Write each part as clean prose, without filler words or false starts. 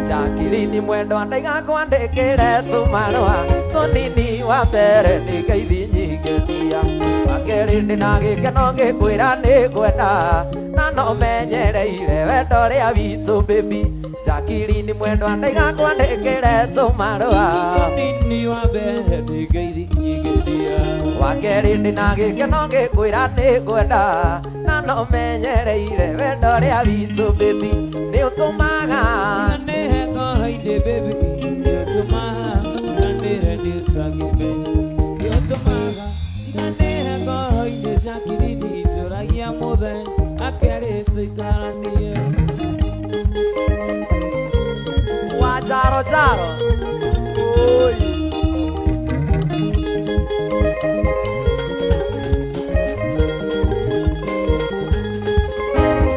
Jacqueline mwendwa ndaiga kwandĩkĩre tũmarũa tũnini wa mbere nĩ ngeithi nyingĩria wa kerĩ ndĩna gĩkeno ngĩkwĩra nĩ ngwenda na no menyereire wendo ũrĩa witũ baby Jacqueline mwendwa ndaiga kwandĩkĩre tũmarũa Tũnini wa mbere nĩ ngeithi nyingĩria wa kerĩ ndĩna gĩkeno ngĩkwĩra nĩ ngwenda na no menyereire wendo ũrĩa witũ baby nĩ ũtũmaga Nganĩre ngoro-inĩ baby nĩ ũtũmaga nganĩre nĩ ũtangĩmenya nĩ ũtũmaga nganĩre ngoro-inĩ Jacqueline njũragia mũthenya akerĩ tũikaranie wa jaro jaro oi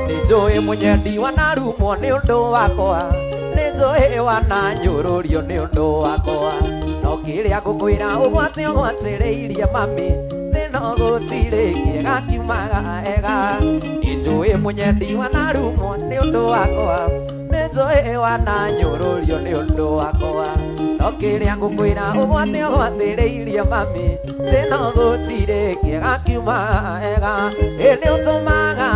nĩnjũĩ mũnyendi wanarumwo nĩ ũndũ wakwa nĩnjũĩ wananyũrũrio nĩ ũndũ wakwa no kĩrĩa ngũkwĩra ũgwatĩ ũgwatĩrĩirie mami thĩna gũtirĩ kĩega kiumaga ega nĩnjũĩ mũnyendi wanarumwo nĩ ũndũ wakwa nĩnjũĩ wananyũrũrio nĩ ũndũ wakwa no kĩrĩa ngũkwĩra ũgwatĩ ũgwatĩrĩirie mami thĩna gũtirĩ kĩega kiumaga ega ĩ nĩ ũtũmaga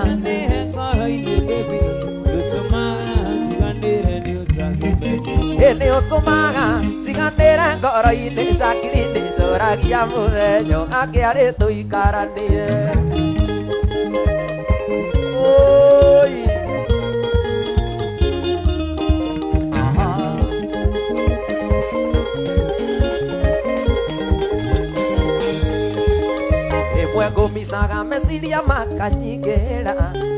Nganĩre ngoro-inĩ baby nĩ ũtũmaga njiganĩre nĩ ũtangĩmenya ĩ nĩ ũtũmaga njiganĩre ngoro-inĩ Jacqueline njũragia mũthenya ũgakĩarĩ tũikaranie Oi. Aha. Rĩmwe ngũmicaga meciria makanyingĩra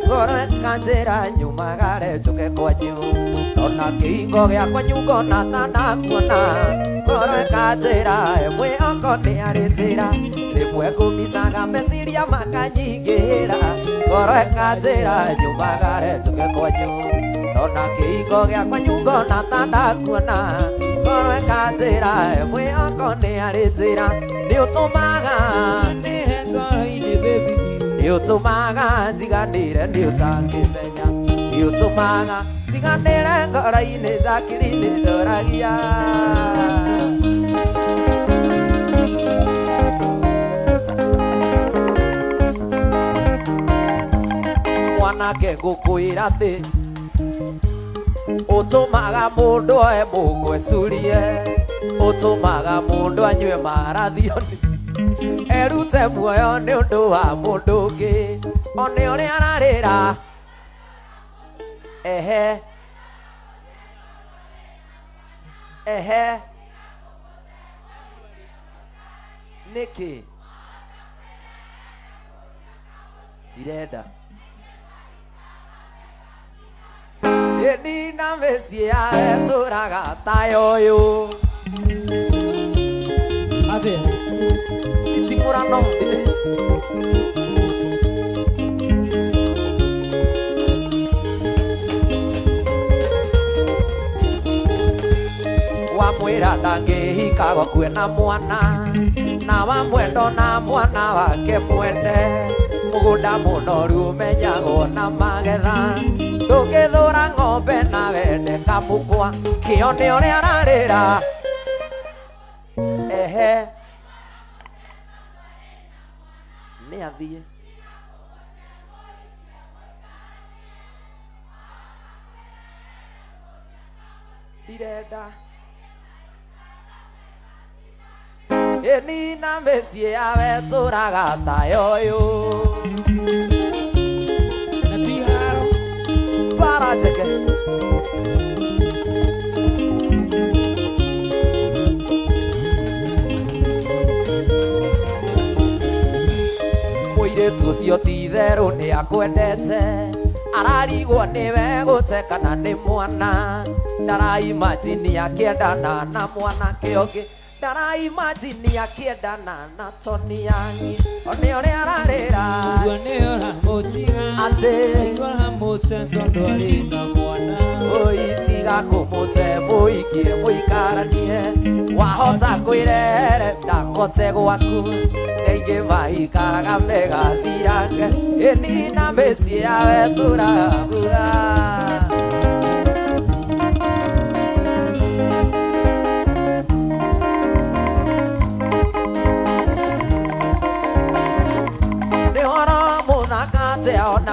ngoro ĩkanjĩra nyumagare njũke kwanyu ndona kĩhingo gĩa kwanyu ngona ta ndakuona ngoro ĩkanjĩra mwĩhoko nĩ arĩ njĩra rĩmwe ngũmicaga meciria makanyingĩra ngoro ĩkanjĩra nyumagare njũke kwanyu ndona kĩhingo gĩa kwanyu ngona ta ndakuona ngoro ĩkanjĩra mwĩhoko nĩ arĩ njĩra nĩ ũtũmaga Nganĩre ngoro-inĩ baby nĩ ũtũmaga njiganĩre nĩ ũtangĩmenya nĩ ũtũmaga njiganĩre ngoro-inĩ Jacqueline njũragia mwanake ngũkwĩra atĩ ũtũmaga mũndũ oe mũkwa ecurie ũtũmaga mũndũ anyue marathioni erute muoyo nĩ ũndũ wa mũndũ ũngĩ one ũrĩa ararĩra ehe ehe nĩkĩ ndirenda ĩni na mĩciĩ yawe tũraga tayo ũyũ Atĩa itimũrano wamwĩra ndangĩhika gwakue na mwana na wamwendo na mwana wake mwene mũgũnda mũnoru ũmenyagwo na magetha ndũngĩthũra ng'ombe na wende kamũkwa kĩo nĩ ũrĩa ararĩra ehe nĩ athiĩ ndirenda ĩni na mĩciĩ yawe tũraga tayo ũyũ na ti haro bara njeke mũirĩtu ũcio ti itherũ nĩ akwendete ararigwo nĩwe gũte kana nĩ mwana ndaraimajini akĩendana na mwanake ũngĩ ndaraimajini akĩendana na Tony Young one ũrĩa ararĩra Igua nĩ ũramũtiga Atĩ. Aigua ũramũte tondũ arĩ na mwana Oi tiga kũmũte mũikie mũikaranie wahota kwĩrere ndakote gwaku nĩingĩ mahikaga megathirange ĩni na mĩciĩ yawe tũragura.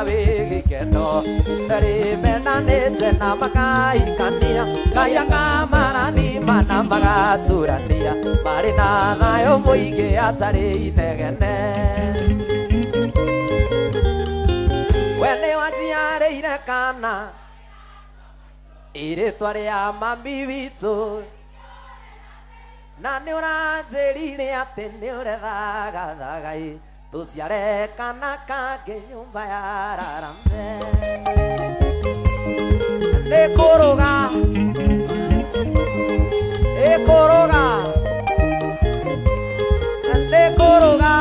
wĩ gĩkeno rĩmenanĩte na makaikania Ngai akamarathima na magatũrania marĩ na thayũ mũingĩ atarĩ inegene we nĩ waciarĩire kana irĩtwa rĩa mami witũ na nĩ ũranjĩrire atĩ nĩ ũrethagathaga ĩ tũciare kana kangĩ nyũmba ya rarame nĩ kũrũga ĩkũrũga nĩ kũrũga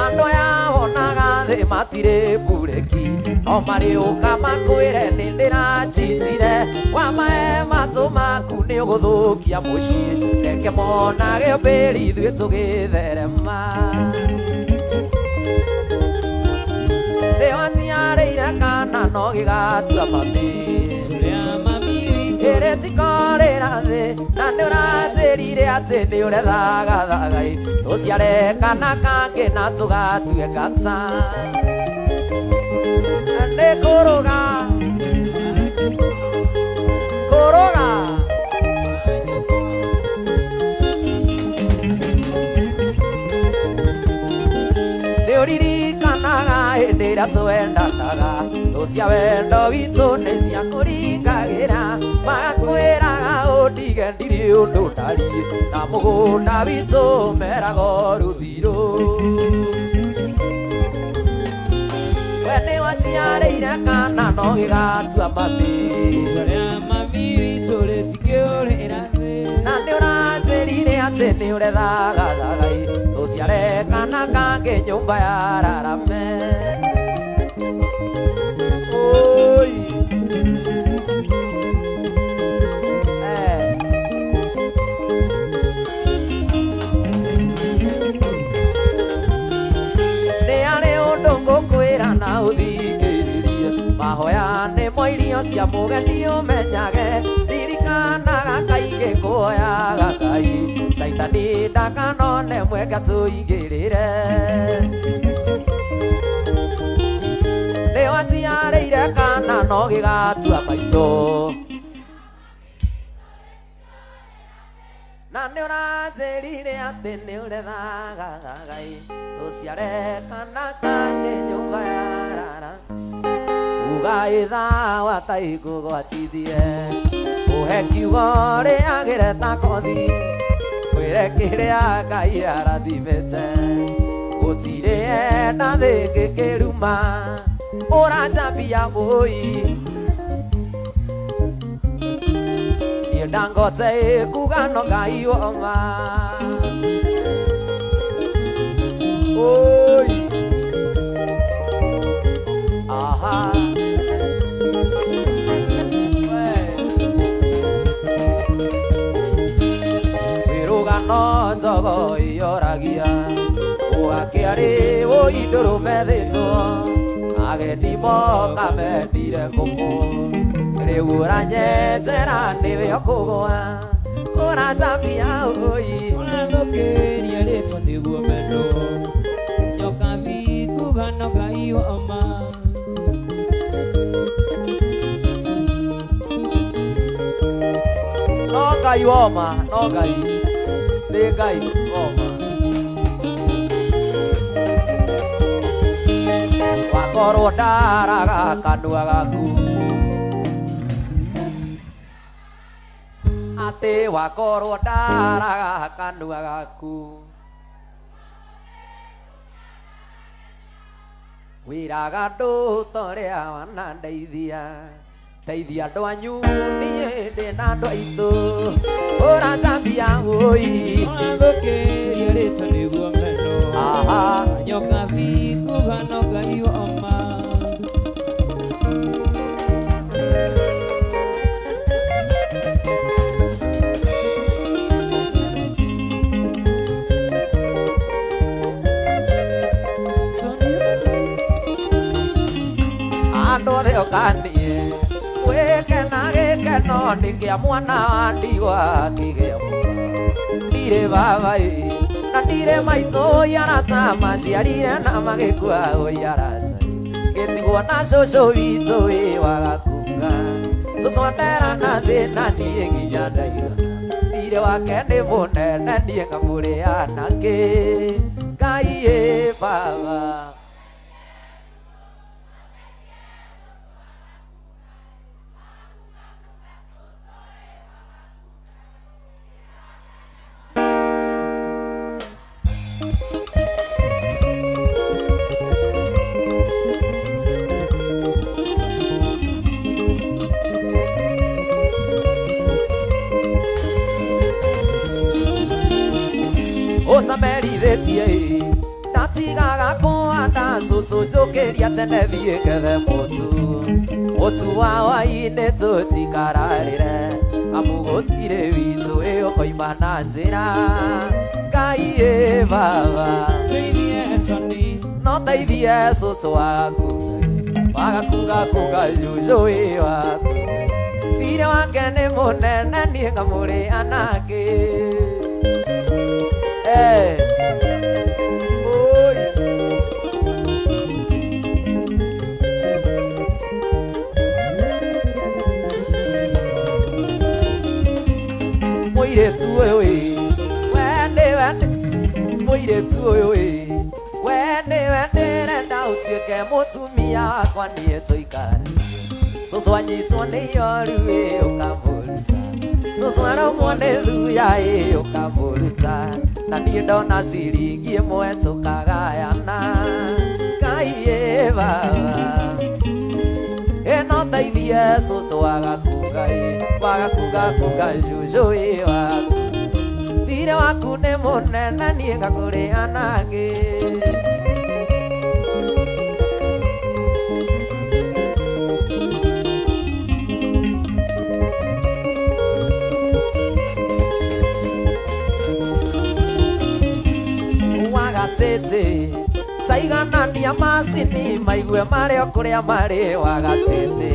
andũ aya wonaga thĩ matirĩ bureki no marĩũka makwĩre nĩ ndĩrachitire wamae matũ maku nĩ ũgũthũkia mũciĩ reke monage mbĩri ithuĩ tũgĩtherema nĩ waciarĩire kana no gĩgatua mami ĩrĩ tikorĩra thĩ na nĩ ũranjĩrire atĩ nĩ ũrethagathaga ĩ tũciare kana kangĩ na tũgatue kata nĩ kũrũga kũrũga nĩ ũririkanaga hĩndĩ ĩrĩa twendanaga thũ cia wendo witũ nĩ ciakũringagĩra magakwĩraga ũndige ndirĩ ũndũ ndariĩ na mũgũnda witũ meraga rũthirũ we nĩ waciarĩire kana no gĩgatua mami na nĩ ũranjĩrire atĩ nĩ ũrethagathaga ĩ tũciare kana kangĩ nyũmba ya rarame oi nĩ arĩ ũndũ ngũkwĩra na ũthikĩrĩrie mahoya nĩmo irio cia mũgeni ũmenyage ririkanaga kaingĩ kuoyaga Ngai caitani ndakanone mweke tũingĩrĩre nĩ waciarĩire kana no gĩgatua maitũ na nĩ ũranjĩrire atĩ nĩ ũrethagathaga ĩ tũciare kana kangĩ nyũmba ya rara uga ithawa ta ikũgwatithie ũhe kiugo rĩagĩre ta kothi kwĩre kĩrĩa Ngai arathimĩte gũtirĩ enda thĩ ngĩkĩruma ũranjambia mũi niĩ ndangote ĩkuga no Ngai woma oi aha wĩrũgano njogo ĩyoragia ũgakĩarĩ wũi ndũrũmethĩtwo ageni moka mendire ngũkũ rĩu ũranyenjera nĩwe ũkũgũa ũranjambia ũi ũrathũkĩria rĩtwa nĩguo mendwo nyokabi kuga no Ngai woma no Ngai woma no Ngai nĩ Ngai woma wakorwo ndaraga kanua gaku atĩ wakorwo ndaraga kanua gaku wĩraga andũ ta ũrĩa wanandeithia teithia andũ anyu niĩ ndĩ na andũ aitũ ũranjambia ũi ũrathũkĩria rĩtwa nĩguo mendwo aha nyokabi kuga no Ngai woma andũ othe ũkanie wĩkena gĩkeno nĩ kĩa mwana wa ndigwa kĩgĩa ndirĩ baba ĩ Na ndirĩ maitũ arata manjiarire na magĩkua arata Gĩtigwo na cũcũ witũ wĩ wagakunga Cũcũ andera na thĩna niĩ nginya ndaigana Thirĩ wake nĩ mũnene niĩ ngamũrĩa nakĩ Ngai ĩ baba Ũtamerithĩtie ndatigaga kũhanda cũcũ njũkĩria tene thiĩ ngethe mũtu mũtu wa hwaĩ-inĩ tũtikararĩre amu gũtirĩ witũ ĩ ũkoima na njĩra Ngai ĩ baba Teithie Tony no teithie cũcũ waku wagakunga kunga cũcũ ĩ waku thirĩ wake nĩ mũnene niĩ ngamũrĩa nakĩ Eh. Oi. Mũirĩtu ũyũ ĩ, we nĩwe mũirĩtu ũyũ ĩ, we nĩwe ndĩrenda ũtuĩke mũtumia wakwa niĩ tũikare. Cũcũ anyitwo nĩ ihoru ĩ ũkamũruta Cũcũ arũmwo nĩ thuya ĩ ũkamũruta Na niĩ ndona ciringi ĩmwe tũkagayana Ngai ĩ baba Ĩno teithie cũcũ wagakunga ĩ wagakunga kunga cũcũ ĩ waku Thirĩ waku nĩ mũnene niĩ ngakũrĩa nakĩ Wagatĩtĩ taiganania macini maigue marĩ o kũrĩa marĩ wagatĩtĩ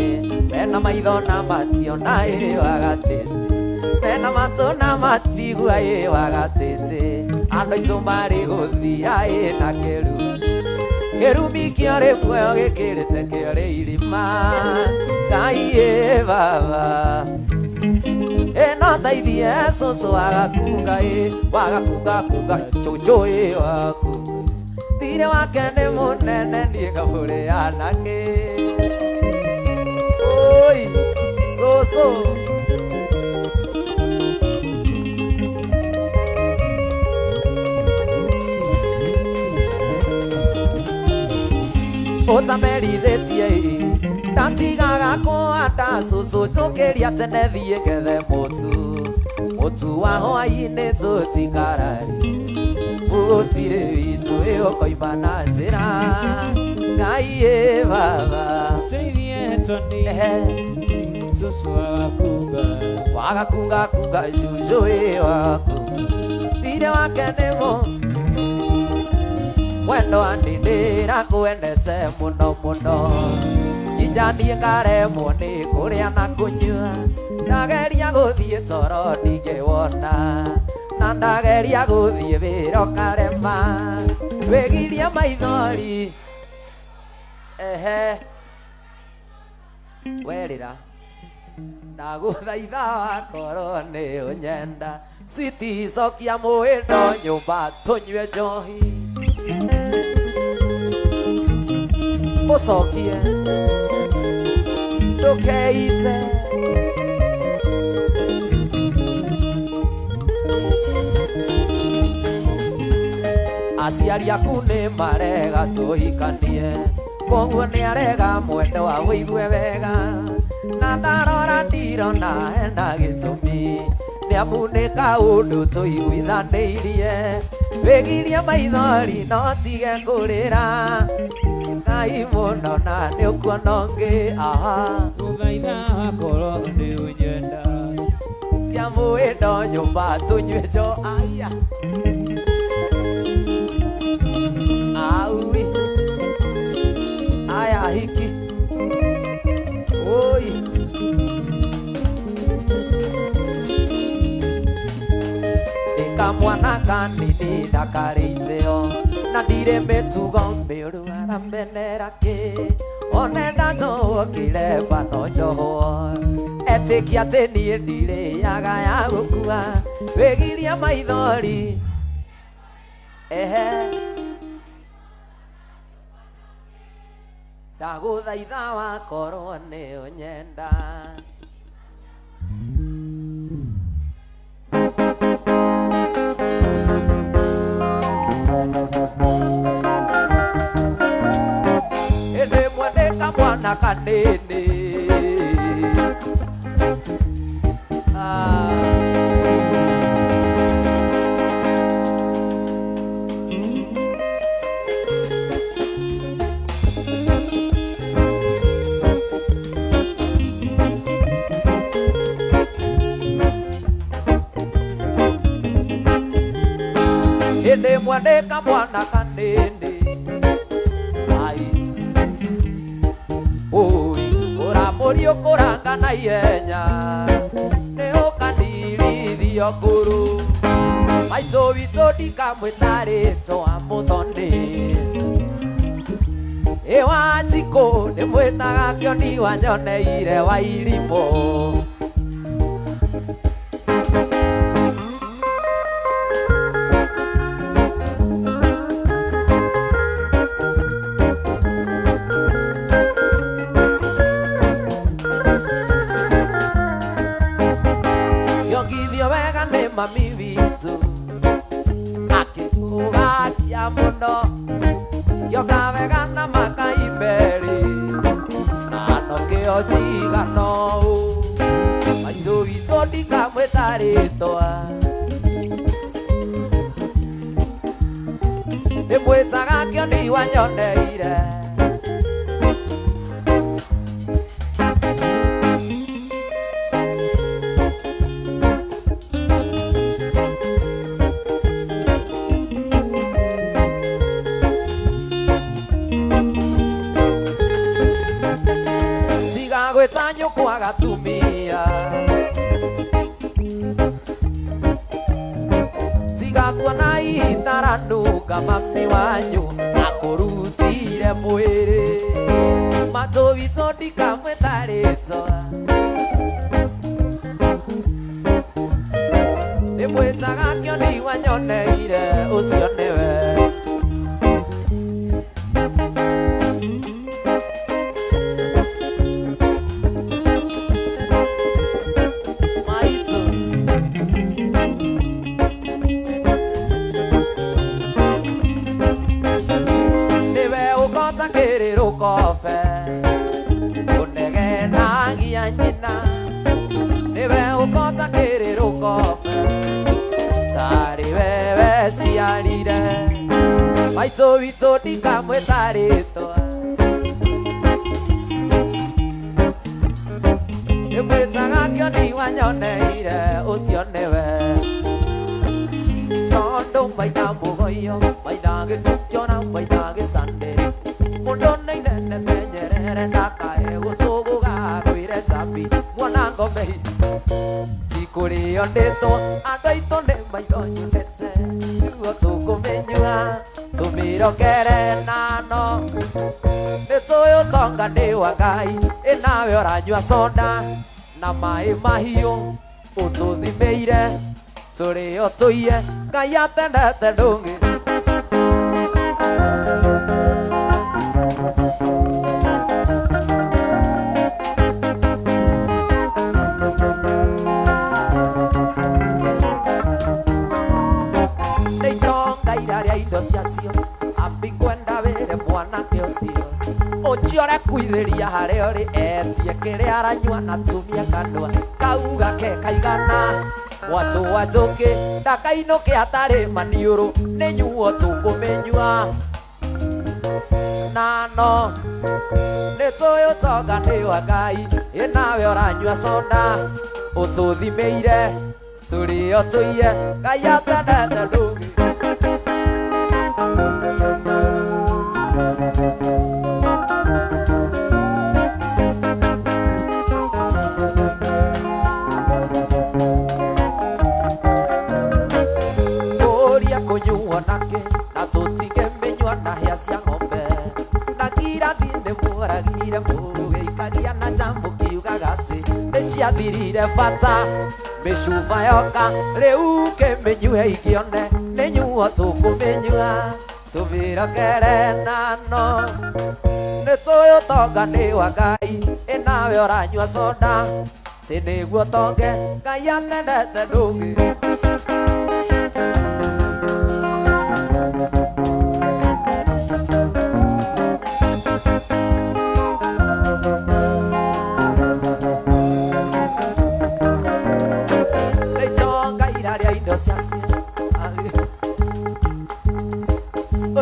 mena maitho na mationa ĩ wagatĩtĩ mena matũ na matigua ĩ wagatĩtĩ andũ aitũ marĩ gũthia ĩ na kĩru kĩrumi kĩorĩ muoyo gĩkĩrĩte kĩorĩ irima Ngai ĩ baba Ĩno teithie cũcũ wagakunga ĩ wagakunga kunga cũcũ ĩ waku Thirĩ wake nĩ mũnene niĩ ngamũrĩa nakĩ Oi cũcũ Ũtamerithĩtie ĩ ndatigaga kũhanda cũcũ njũkĩria tene thiĩ ngethe mũtu mũtu wa hwaĩ-inĩ tũtikararĩre gũtirĩ witũ ĩ ũkoima na njĩra Ngai ĩ baba Teithie Tony Ehe. Cũcũ wagakunga Wagakunga kunga cũcũ ĩ waku Thirĩ wake nĩ mũ mwendo ndĩra kwendete mũno mũno nginya niĩ ngaremwo nĩ kũrĩa na kũnyua ndageria gũthiĩ toro ndingĩwona na ndageria gũthiĩ wĩra ũkarema wĩgirie maithori ehe werĩra ndagũthaitha wakorwo nĩ ũnyenda switi cokia mũĩndo nyũmba tũnyue njohi ũcokie ndũkeite Aciari aku nĩ marega tũhikanie koguo nĩ arega mwendo wa ũigue wega na ndarora ndirona hena gĩtũmi nĩ amu nĩ kaũndũ tũiguithanĩirie wĩgirie maithori no tige kũrĩra Ngai mũno na nĩ ũkuona ũngĩ aha Gũthaitha wakorwo nĩ ũnyenda Kia mũĩndo nyũmba tũnyue njo aya Aui Aya hiki Oi Kamwana kanini ndakarĩ itĩo na ndirĩ mĩtugo mĩũru aramenera kĩ one ndanjohwo kĩremba no njohwo etĩkia atĩ niĩ ndirĩaga ya gũkua wĩgirie maithori ehe ndagũthaitha wakorwo nĩ ũnyenda. Ĩndĩ mwene kamwana kanini ĩndĩ mwene kamwana kanini ai oi ũramũri ũkũranga na ihenya nĩ ũkandirithio ngũrũ maitũ witũ ndikamwĩta rĩtwa mũthoni ĩ Wanjikũ ndĩmwĩtaga kĩoni wanyoneire wa irimũ. Yongithio wega nĩ mami witũ akĩtũgakia mũno ngĩoka wega na makai merĩ na nokĩo njigano ũũ maitũ witũ ndikamwĩta rĩtwa ndĩmwĩtaga kĩoni wanyoneire. Gwĩta nyũkwa gatumia tigakuona itaranunga mami wanyu akũrutire mwĩrĩ matũ witũ ndikamwĩta rĩtwa ndĩmwĩtaga kĩoni wanyoneire ũcio nĩwe. Kofe unegenagia nyina niwe ũkota kĩrĩrũ kobe tarĩ we weciarire maitũ witũ ndikamwĩta rĩtwa ndĩmwĩtaga kĩoni wanyoneire ũcio nĩwe tondũ maitha mũgoiyo maitha gĩtukio na maitha gĩcandĩ mũndũ nĩ inene menyerere ndakae gũtũgũgagwĩre njambi mwana ngombe tikũrĩo ndĩtwo andũ aitũ nĩ maitho nyunĩte nĩguo tũkũmĩnyua tũmĩrokere nano nĩ tũĩ ũtonga nĩ wa Ngai ĩ nawe ũranyua soda na maĩ mahiũ ũtũthimĩire tũrĩo tũiye Ngai atendete ndũngĩ. Indo ciacio ambi kwenda wĩre mwanake ũcio ũcio ũrekuithĩria harĩa ũrĩ etie kĩrĩa aranyua na tumia kanua kauga ke kaigana mwatũ wa njũkĩ ndakainũke atarĩ maniũrũ nĩ nyuo tũkũmĩnyua nano nĩ tũĩ ũtonga nĩ wa Ngai ĩ nawe ũranyua soda ũtũthimĩire tũrĩo tũiye Ngai atendete ndũngĩ. ciathirire bata mĩcuba yoka rĩu kĩmĩnyue ingĩone nĩ nyuo tũkũmĩnyua tũmĩrokere nano nĩ tũĩ ũtonga nĩ wa Ngai ĩnawe ũranyua soda tĩ nĩguo tonge Ngai atendete ndũngĩ.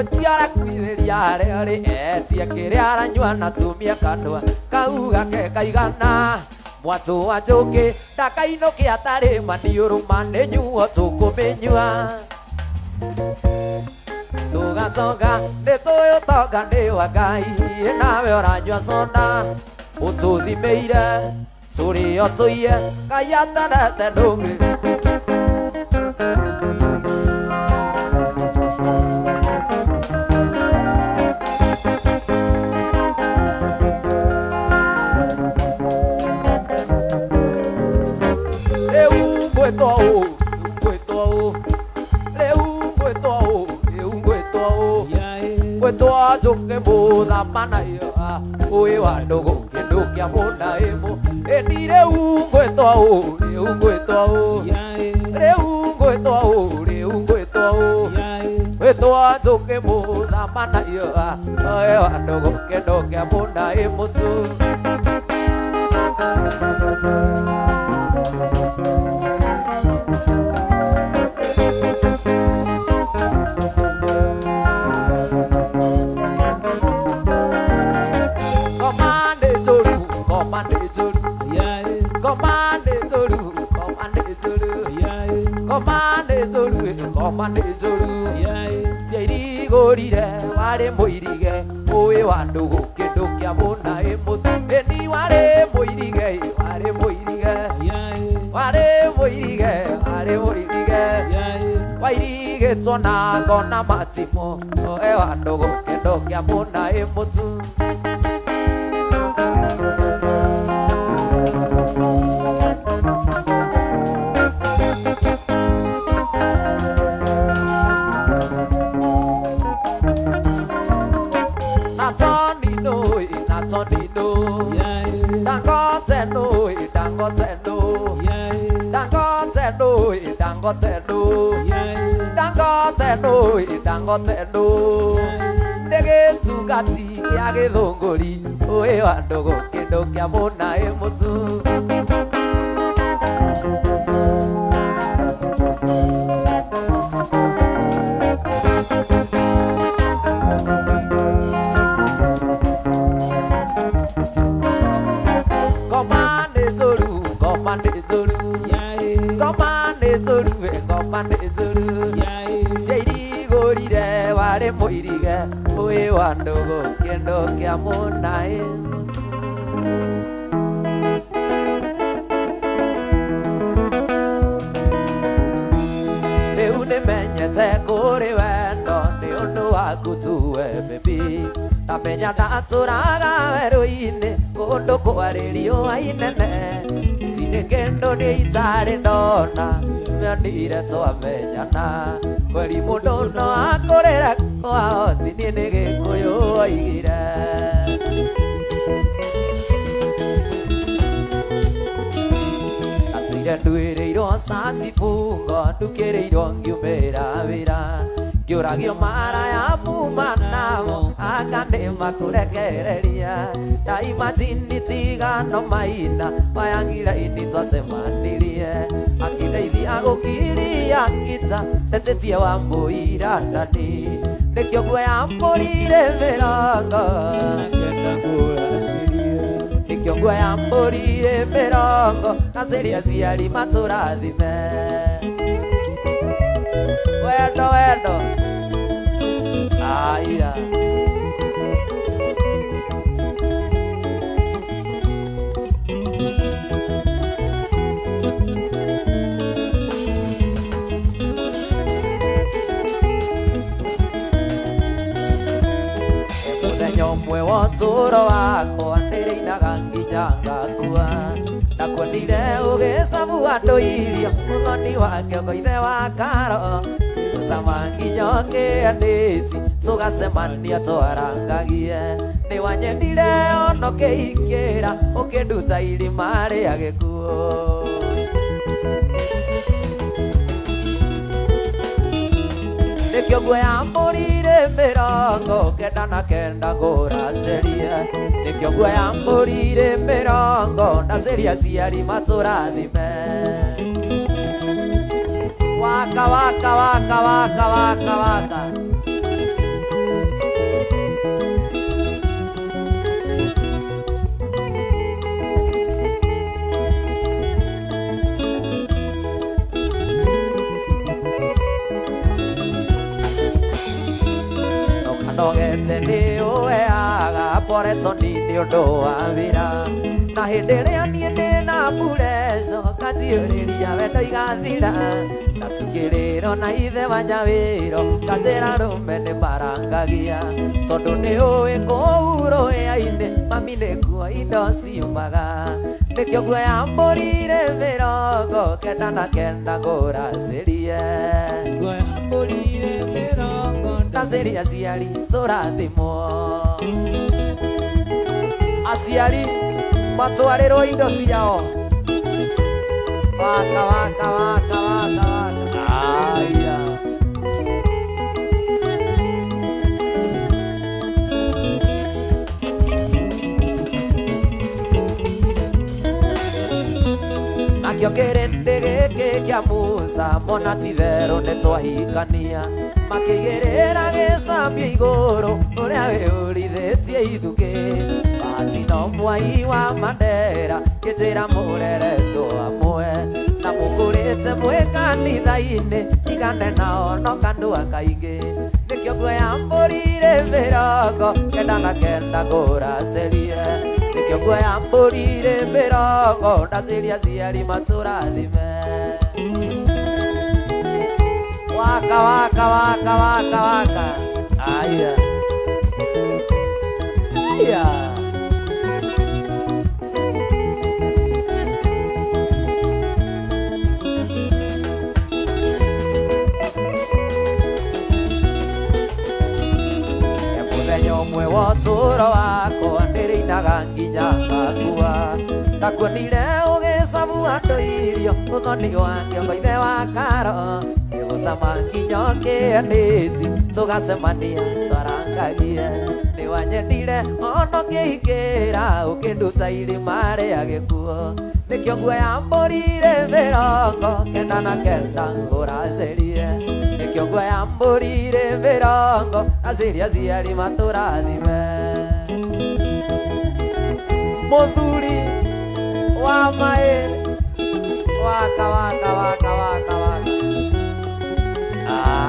Ũtiara kwithĩria harĩa ũrĩ etie kĩrĩa aranyua na tumia kanua kau gake kaigana mwatũ wa njũkĩ ndakainũke atarĩ maniũrũ nĩ nyuo tũkũmĩnyua tũgatonga nĩ tũĩ ũtonga nĩ wa Ngai nawe ũranyua soda ũtũthimĩire tũrĩo tũiye Ngai atendete ndũngĩ. Gwĩtwo njũkĩ mũthamana ũĩ wa ndũgũ kĩndũ kĩa mũna ĩmũ ĩni rĩu ngwĩtwo ũ rĩu ngwĩtwo ũ rĩu ngwĩtwo ũ rĩu ngwĩtwo ũ gwĩtwo njũkĩ mũthamana ũĩ wa ndũgũ kĩndũ kĩa mũna ĩmũ tu. Ngoma nĩ njũru ciairigũrire warĩ mũirige ũĩ wa ndũgũ kĩndũ kĩa mũna ĩmũtu ĩni warĩ mũirige warĩ mũirige warĩ mũirige warĩ mũirige wairigĩtwo na ngona matimũ ũĩ wa ndũgũ kĩndũ kĩa mũna ĩmũtu. Dangote no nĩ gĩtungati kĩa gĩthũngũri ũĩ wa ndũgũ kĩndũ kĩa mũna ĩmũtu. Ngoma nĩ njũru ngoma nĩ njũru ngoma nĩ njũru ngoma nĩ njũru ciairigũrire warĩ mũirige ũĩ wa ndũgũ kĩndũ kĩa mũna ĩmũtu. Rĩu nĩmenyete kũrĩ wendo nĩ ũndũ waku tu we baby ndamenya ndatũraga werũ-inĩ kũndũ kwarĩ riũa inene ici nĩ kĩndũ nĩ itarĩ ndona mĩonire twamenyana kweri mũndũ no akũrĩre kwao ti niĩ nĩ Gĩkũyũ oigire. Ndatũire nduĩrĩirwo cati bungo ndukĩrĩirwo ngiumĩra wĩra ngĩũragio mara ya muma namo anga nĩ makũrekereria ndaimajini tigano maina mayangira-inĩ twacemanirie akĩndeithia gũkiria ngita ndetĩtie wa mbũira ndani nĩkĩo nguoya mbũrire mĩrongo nĩkĩo nguoya mbũrire mĩrongo na ciria aciari matũrathime wendo wendo aya. Mũthenya ũmwe wa ũtũũro wakwa ndĩrĩinaga nginya ngakua na Ndakuonire ũgĩcabu andũ irio mũthoni wa kĩongo ithe wa karo gũcama nginya ũkĩanĩti tũgacemania twarangagie nĩ wanyendire ona ũkĩingĩra ũkĩnduta irima rĩa gĩkuũ. Nĩkĩo nguoya mbũri-rĩ 99 ngũraceria nĩkĩo nguoya mbũri-rĩ 90 ndaceria aciari matũrathime. Waka waka waka waka waka waka. Nogete nĩ ũheaga poretwo nĩ ũndũ wa wĩra na hĩndĩ ĩrĩa niĩ ndĩna mbureco kanjiyũrĩria wendo igathira na tũkĩrĩrwo na ithe wa nyawĩro kanjĩra rũme nĩ marangagia tondũ nĩ ũĩ kũu rũhĩa-inĩ mami nĩkuo indo ciumaga nĩkĩo nguoya mbũri-rĩ 99 ngũracerie Nguoya mbũri-rĩ 90 ndaceria aciari tũrathimwo aciari matwarĩrwo indo ciao waka waka waka waka waka aya. Nakĩo kĩrĩndĩ gĩkĩ kĩa Musa mona ti-itherũ nĩtwahikania makĩigĩrĩra gĩcambio igũrũ ũrĩa wĩyũrithĩtie ithukĩ bahati no mwai wa Mandera kĩnjĩra mũreretwo hamwe na mũkũrĩte mwĩ kanitha-inĩ igane nao no kanua kaingĩ nĩkĩo nguoya mbũri-rĩ 99 ngũracerie nĩkĩo nguoya mbũri-rĩ 90 ndaceria aciari matũrathime. Waka waka waka waka waka aya sia. Mũthenya ũmwe wa ũtũũro wakwa ndĩrĩinaga nginya ngakua ndakuonire ũgĩcabu andũ irio mũthoni wa kĩongo ithe wa karo gũcama nginya ũkĩanĩti tũgacemania twarangagie nĩ wanyendire ona ũkĩingĩra ũkĩnduta irima rĩa gĩkuũ nĩkĩo nguoya mbũri-rĩ 99 ngũracerie nĩkĩo nguoya mbũri-rĩ 90 ndaceria aciari matũrathime. Mũthuri wa maĩ waka waka waka waka waka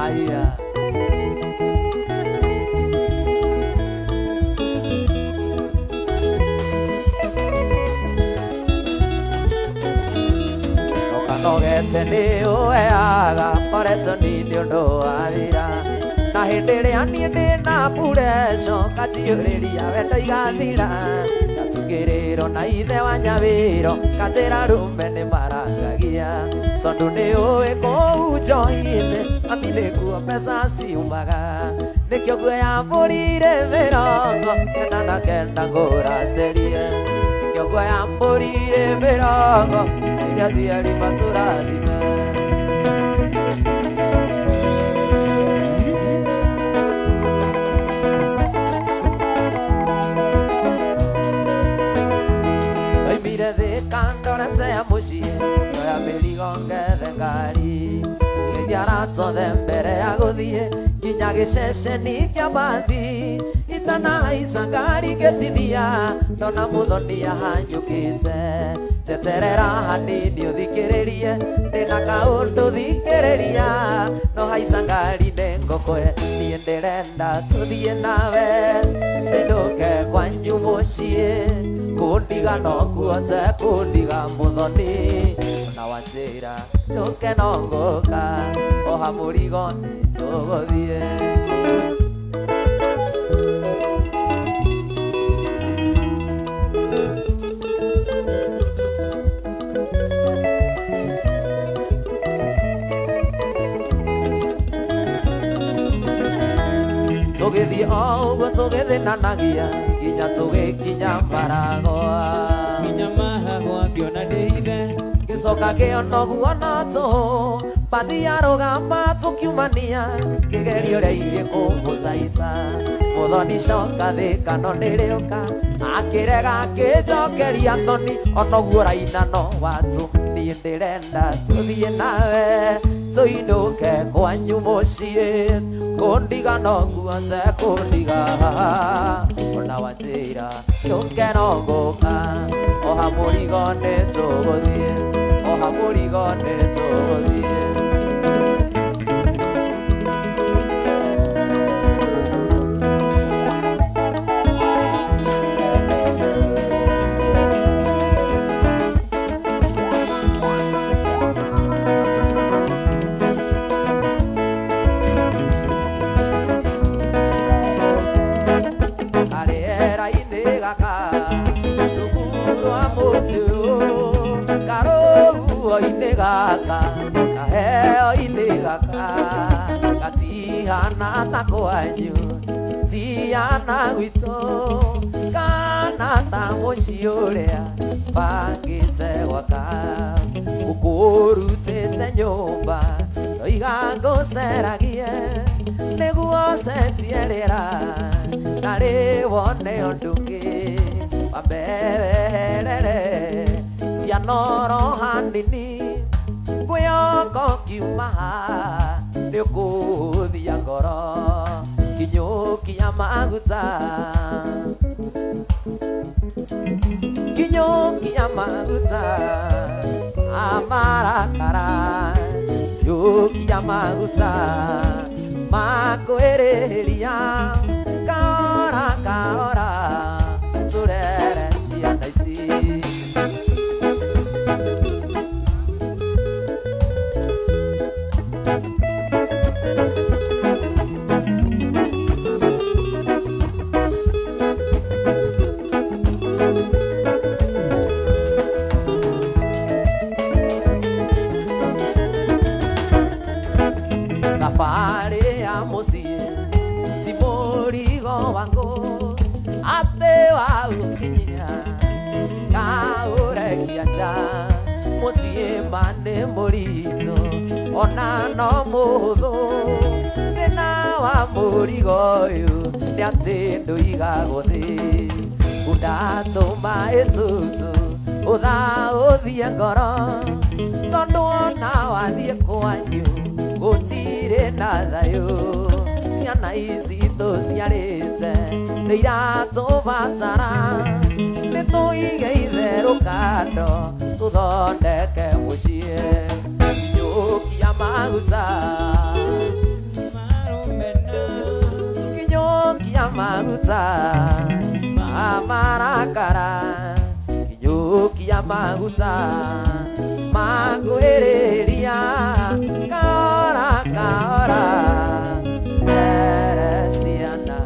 aya. Nogete nĩ ũheaga poretwo nĩ ũndũ wa wĩra na hĩndĩ ĩrĩa niĩ ndĩna mbureco kanjiyũrĩria wendo igathira ndatũkĩrĩrwo na ithe wa nyawĩro kanjĩra rũme nĩ marangagia tondũ nĩ ũĩ kũu njohi-inĩ mami nĩkuo mbeca ciumaga nĩkĩo nguoya mbũri-rĩ 99 ngũracerie nĩkĩo nguoya mbũri-rĩ 90 ndaceria aciari matũrathime. Ndoimire Thĩka ndorete ya mũciĩ ndoya mĩrigo ngethe ngari ngeithia arata othe mbere ya gũthiĩ nginya gĩceceni kĩa mbathi itanahaica ngari ngĩtithia ndona mũthoni ahanyũkĩte njeterera hanini ũthikĩrĩrie ndĩna kaũndũ thikĩrĩria no haica ngari nĩngũkũhe niĩ ndĩrenda tũthiĩ nawe tũinũke kwanyu mũciĩ kũndiga no kuote kũndiga mũthoni ona wanjĩra njũke no ngũka oha mũrigo nĩtũgũthiĩ. Tũgĩthiĩ o ũguo tũgĩthĩnanagia nginya tũgĩkinya Maragwa. Nginya Maragwa ngĩona ndĩ ithe. Ngĩcoka ngĩona ũguo no tũhũ bathi yarũgama tũkiumania ngĩgeria ũrĩa ingĩkũmũcaica. Mũthoni coka thĩka no nĩrĩũka akĩrega akĩnjokeria toni ona ũguo ũraina no watũ niĩ ndĩrenda tũthiĩ nawe tũinũke kwanyu mũciĩ kũndiga no nguote kũndiga ona wanjĩra njũke no ngũka oha mũrigo nĩ tũgũthiĩ oha mũrigo nĩ tũgũthiĩ. Gaka kaheo-inĩ gaka gatihana ta kwanyu tihana gwitũ kana ta mũciĩ ũrĩa bangĩte gwaka ũkũrutĩte nyũmba ndoiga ngũceragie nĩguo cenjie rĩera na rĩwone ũndũ ũngĩ wambe weherere cianoro hanini ngwĩhoka ũkiuma haha nĩũkũhũthia ngoro kinyũkia maguta kinyũkia maguta amarakara kinyũkia maguta makwĩrĩria kahora kahora tũrere ciana ici. Thabarĩ ya mũciĩ ti mũrigo wa ngũ atĩ waũkinyia kaũrekia nja mũciĩ ma nĩ mũritũ ona no mũhũthũ thĩna wa mũrigo ũyũ nĩ atĩ ndũigagwo thĩ ũndatũma ĩtũtũ ũthaũthie ngoro tondũ ona wathiĩ kwanyu gũtirĩ na thayũ ciana ici tũciarĩte nĩ iratũbatara nĩ tũige itherũ kando tũthondeke mũciĩ kinyũkia maguta kinyũkia maguta ma marakara kinyũkia maguta makwĩrĩria kahora kahora rere ciana.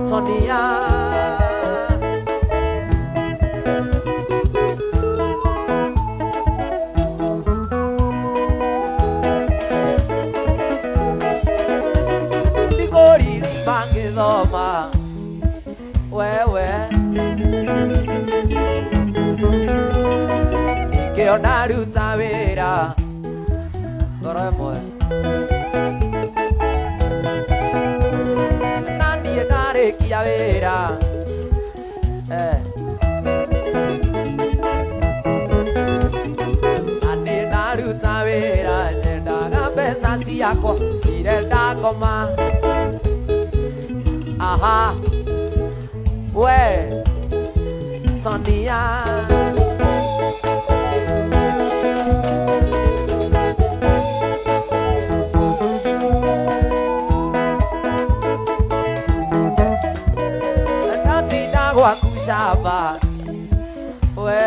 Sonia ndigorire bangĩthoma wewe nikĩo ndaruta wĩra ngoro ĩmwe na niĩ ndarĩkia wĩra na niĩ ndaruta wĩra nyendaga mbeca ciakwa ire ndakoma aha we Sonia. Ndatinda gwaku shamba we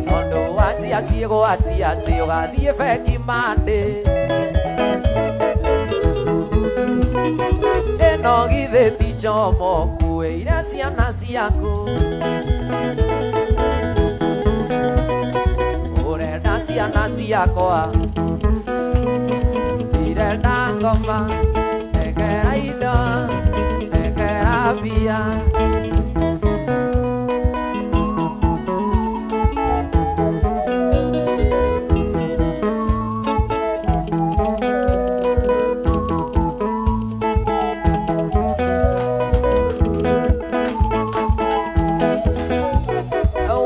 tondu wanjia ciĩgwatia atĩ ũgathiĩ bengi Monday. No githĩ ti njomo kuĩire ciana ciaku. Ũrenda ciana ciakwa ndirenda ngoma nengera indo nengera mbia.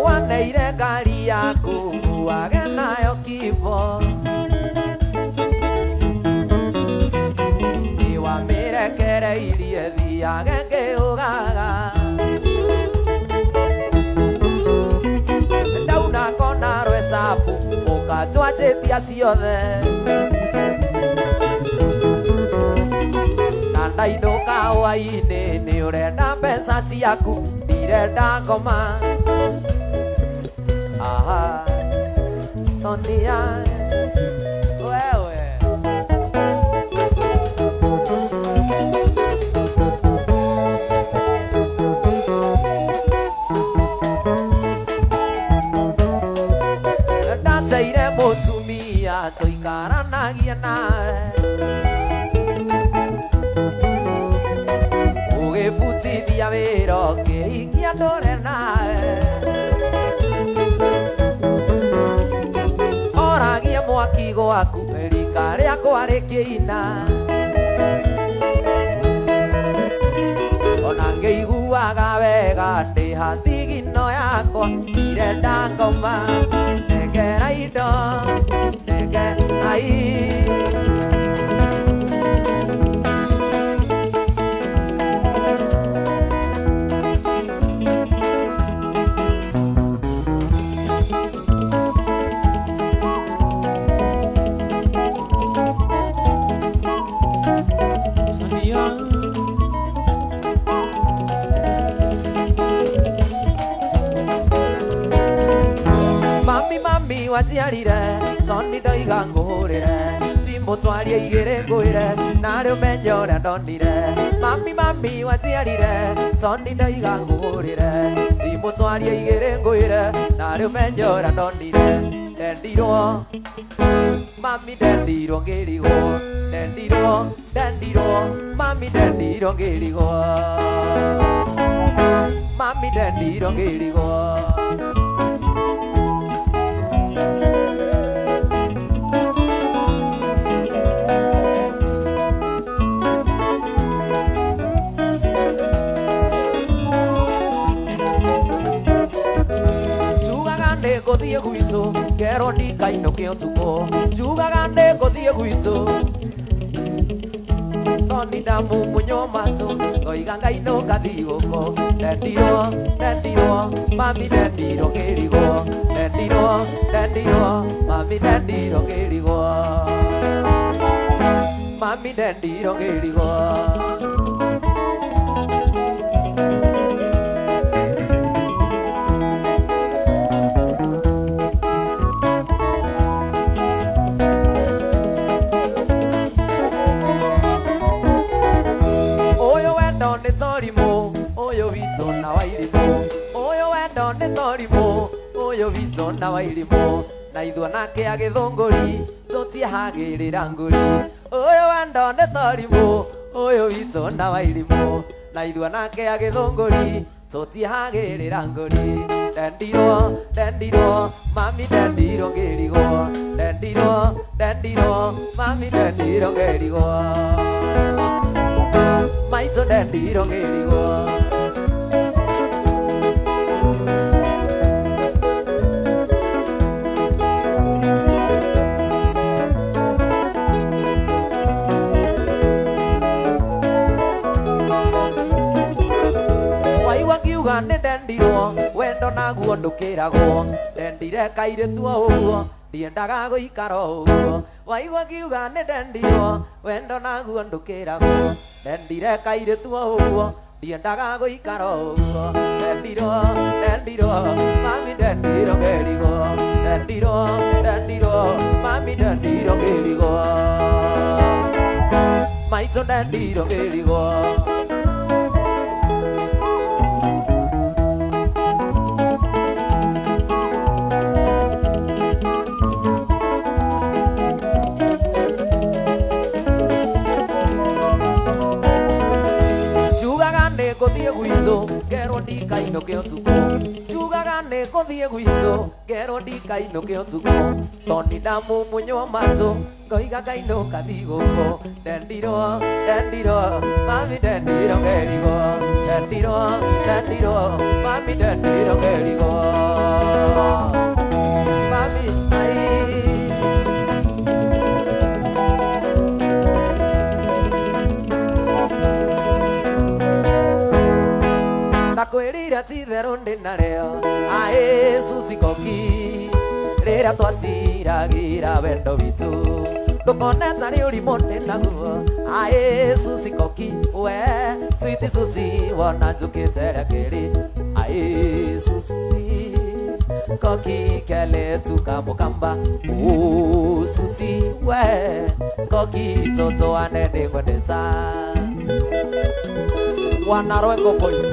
Waneire ngari yaku wage nayo kibo. Niwamĩrekereirie thiage ngĩũgaga. Ndauna kona rwecabu ũkanjwanjĩtia ciothe. Na ndainũka hwaĩ-inĩ nĩũrenda mbeca ciaku ndirenda ngoma. Aha, Sonia, wewe. Ndateire mũtumia tũikaranagia nawe. Ũgĩbutithia wĩra ũkĩhingia ndũre nawe. Oragia mwaki gwaku rika rĩakwa rĩkĩina. Ona ngĩiguaga wega ndĩ hathigino yakwa ndirenda ngoma nengera indo nengera indo. Sonia. Mami mami wajiarire Toni ndoiga ngũhũrĩre thimũ twarie igĩrĩ ngwĩre narĩ ũmenye ũrĩa ndonire. Mami mami wajiarire Toni ndoiga ngũhũrĩre thimũ twarie igĩrĩ ngwĩre narĩ ũmenye ũrĩa ndonire. Ndendirwo mami ndendirwo ngĩrigwo ndendirwo ndendirwo mami ndendirwo ngĩrigwo mami ndendirwo ngĩrigwo. Njugaga nĩngũthiĩ gwitũ ngerwo ndikainũke ũtukũ. Njugaga nĩngũthiĩ gwitũ Toni ndamumunywo matũ ngoiga ngainũka thigũkũ. Ndendirwo ndendirwo mami ndendirwo ngĩrigwo ndendirwo ndendirwo mami ndendirwo ngĩrigwo mami ndendirwo ngĩrigwo. Ũyũ wendo nĩ torimũ ũyũ witũ na wairimũ. Ũyũ wendo nĩ torimũ ũyũ witũ na wairimũ. Na ithuĩ nake agĩthũngũri tũtiehagĩrĩra ngũri. Ũyũ wendo nĩ torimũ ũyũ witũ na wairimũ. Na ithuĩ nake agĩthũngũri tũtiehagĩrĩra ngũri. Ndendirwo ndendirwo mami ndendirwo ngĩrigwo ndendirwo ndendirwo mami ndendirwo ngĩrigwo maitũ ndendirwo ngĩrigwo. Waigua ngiuga nĩ ndendirwo wendo naguo ndũkĩragwo. Ndendire kairĩtu o ũguo ndiendaga gũikara o ũguo. Waigua ngiuga nĩ ndendirwo wendo naguo ndũkĩragwo. Ndendire kairĩtu o ũguo ndiendaga gũikara o ũguo. Ndendirwo ndendirwo mami ndendirwo ngĩrigwo ndendirwo ndendirwo mami ndendirwo ngĩrigwo maitũ ndendirwo ngĩrigwo. ndikainũke ũtukũ njugaga nĩ ngũthiĩ gwitũ ngerwo ndikainũke ũtukũ tondũ ndamumunywo matũ ngoiga ngainũka thigũkũ ndendirwo ndendirwo mami ndendirwo ngerigwo ndendirwo ndendirwo mami ndendirwo ngerigwo mami ai ndakwĩrire ti itherũ ndĩ narĩo aĩ Susi Koki rĩrĩa twaciragĩra wendo witũ ndũkone tarĩ ũrimũ ndĩ naguo aĩ Susi Koki we sweet Susi wona njũkĩte rĩa kerĩ aĩ Susi Koki keletu kamũkamba Susi we Koki toto anene ngwendesa Wanaroengo Boys.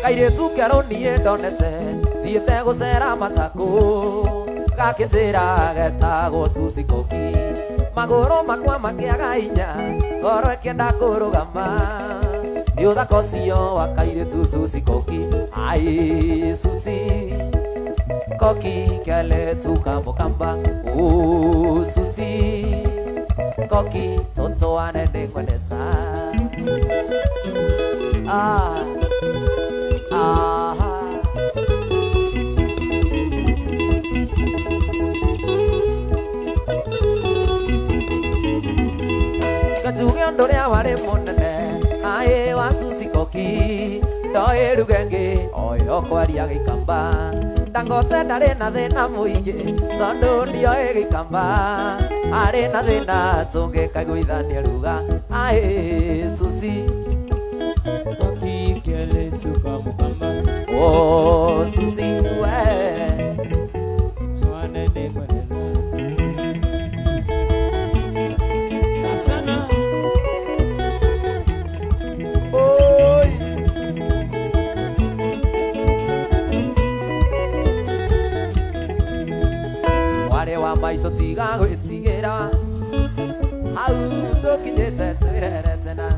Kairĩtu kerũ niĩ ndonete thiĩte gũcera Masaku gakĩnjĩra getagwo Susi Koki magũrũ makwa makĩaga hinya ngoro ĩkĩenda kũrũgama nĩ ũthaka ũcio wa kairĩtu Susi Koki ai Susi Koki keletu kamũkamba Susi Koki toto anene ngwendesa ah aha. Kajuge ũndũ ũrĩa warĩ mũnene aĩ wa Susi Koki ndoĩ ruga ĩngĩ oyo kwaria gĩkamba Dangote ndarĩ na thĩna mũingĩ tondũ ndioĩ gĩkamba arĩ na thĩna tũngĩkaiguithania ruga aĩ Susi Koki keletu kamũkamba oh Susi we twanene ngwendeza kasana oi mwarĩ wa maitũ tiga gwĩtigĩra hau tũkinyĩte twĩrerete na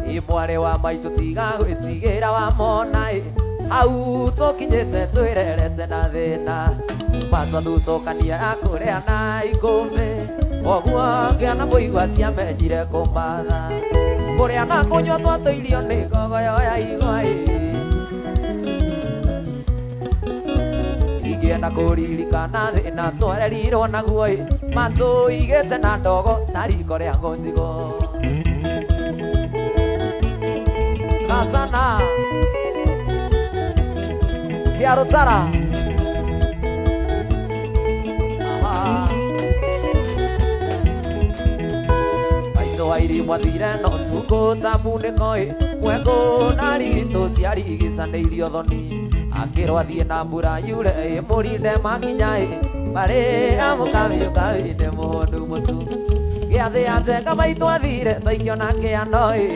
ĩ mwarĩ wa maitũ tiga gwĩtigĩra wamona ĩ hau tũkinyĩte twĩrerete na thĩna matwathutũkania akũrĩa na ikũmbĩ koguo ngĩona mũigua ciamenyire kũmatha kũrĩa na kũnyua twatũirio nĩ ngogoyo ya igwa ĩ ingĩenda kũririkana thĩna twarerirwo naguo ĩ matũigĩte na ndogo ta riko rĩa ngũnjigo Kasana Kiarutara Maitũ wa irimũ athire no tukũ ta munĩko ĩ mwekũ na rigitũ ciarigicanĩirio thoni akĩrwo athiĩ na mbura yure ĩ mũrinde makinya ĩ marĩ amũkabiũkabi-inĩ mũhũnu mũtu gĩathĩ ya njenga maitũ athire twaikio na kĩano ĩ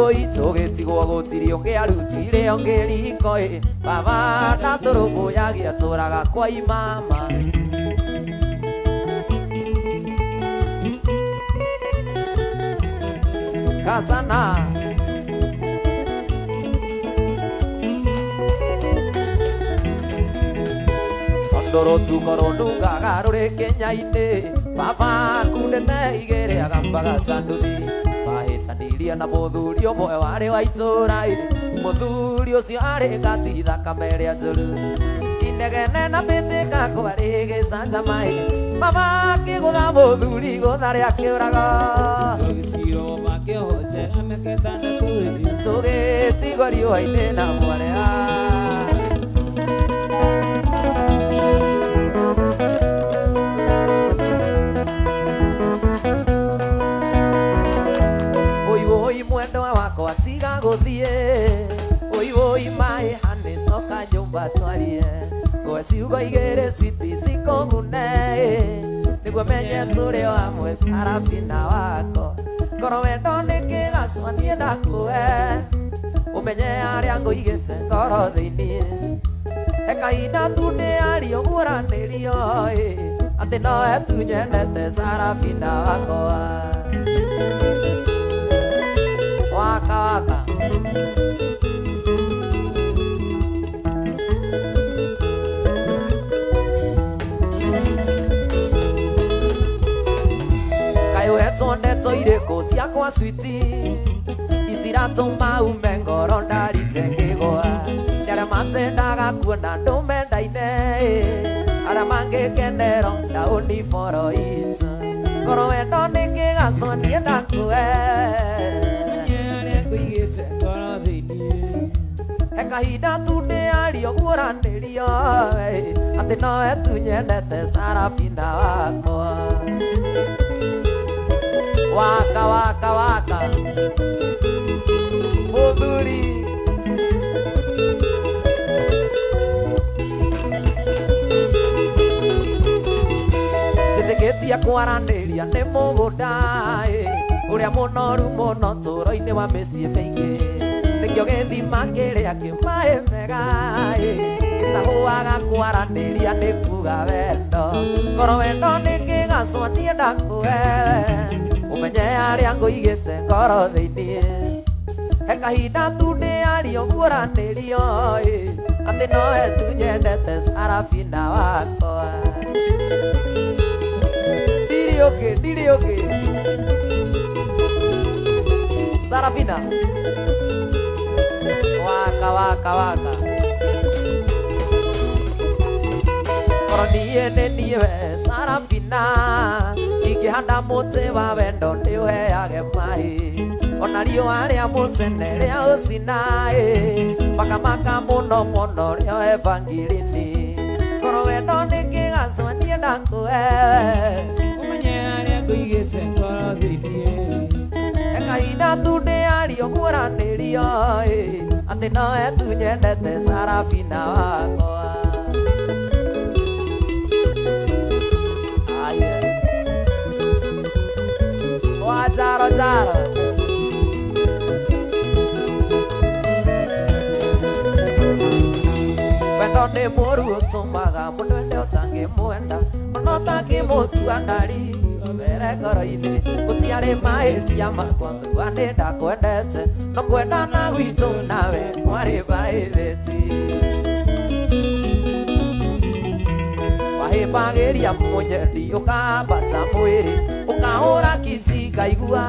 oi tũgĩtigwo gũtirĩ ũngĩ arutire ũngĩ riko ĩ baba ndatũrũmbũyagia tũraga kwa imama Kasana tondũ rũtuko rũnungaga rũrĩ Kenya-inĩ baba akundĩte igĩrĩ agambaga ta nduthi mahĩtanirie na mũthuri ũmwe warĩ wa itũũra ĩ mũthuri ũcio arĩ ngati thakame ĩrĩa njũru inegene na mbĩtĩka kwarĩ gĩcanjama ĩ mama akĩgũtha mũthuri gũtha rĩa kĩũrago tũgĩtigwo riũa-inĩ na mwarĩ oi mwendwa wakwa tiga gũthiĩ oi oi maĩ hanĩ coka nyũmba twarie ngwe ciugo igĩrĩ switi cikũgune nĩguo menye tũrĩ o hamwe Sarafina wako ngoro wendo nĩ kĩgacwa niĩ ndakue ũmenye harĩa ngũigĩte ngoro thĩiniĩ he Ekahinda tu ndĩario guũranĩrio ĩ atĩ nowe tu nyendete Sarafina wakwa. Waka waka. Kaĩ ũhetwo ndeto irĩkũ ciakwa switi iciratũma ume ngoro ndarite ngĩgwa. Nĩ arĩa matendaga kuona ndũmendaine arĩa mangĩkenero ndaũniboro it. Ngoro wendo nĩ kĩgaco niĩ ndakue. Menye arĩa ngũigĩte ngoro thĩinĩ. Ekahinda tu ndĩario guũranĩrio atĩ nowe tu nyendete Sarafina wakwa. Waka waka waka. Mũthuri. Njĩtĩkĩtie kwaranĩria nĩ mũgũnda ũrĩa mũnoru mũno tũro-inĩ wa mĩciĩ mĩingĩ. Nĩkĩo gĩthima kĩrĩa kĩ maĩ mega gĩtahũaga kwaranĩria nĩ kuga wendo. Ngoro wendo nĩ kĩgaco niĩ ndakũhe. Ũmenye arĩa ngũigĩte ngoro thĩinĩ. Ekahinda tu ndĩario guũranĩrio atĩ nowe tu nyendete Sarafina wakwa. Ndirĩ ũngĩ, ndirĩ ũngĩ. Sarafina. Waka waka waka. Ngoro niĩ nĩ niĩ we Sarafina. Ingĩhanda mũtĩ wa wendo ndĩũheage maĩ. Ona riũa rĩa mũcene rĩa ũcina makamaka mũno mũno rĩo ebangirini. Ngoro wendo nĩ kĩgaco niĩ ndakũhe. Ũmenye arĩa ngũigĩte ngoro thĩinĩ. Ekahinda tu ndĩario guũranĩrio atĩ nowe tu nyendete Sarafina wakwa. Aya. Wa jaro jaro. Wendo nĩ mũru ũtũmaga mũndũ ende ũtangĩmwenda ona ũtangĩmũtua ndari mbere ngoro-inĩ. Gũtiarĩ mahĩtia makwa ngaigua nĩ ndakwendete no kwendana gwitũ nawe kwarĩ baĩthĩti. Wahĩmbagĩria mũnyendi ũkambata mwĩrĩ ũkahũra kici ngaigua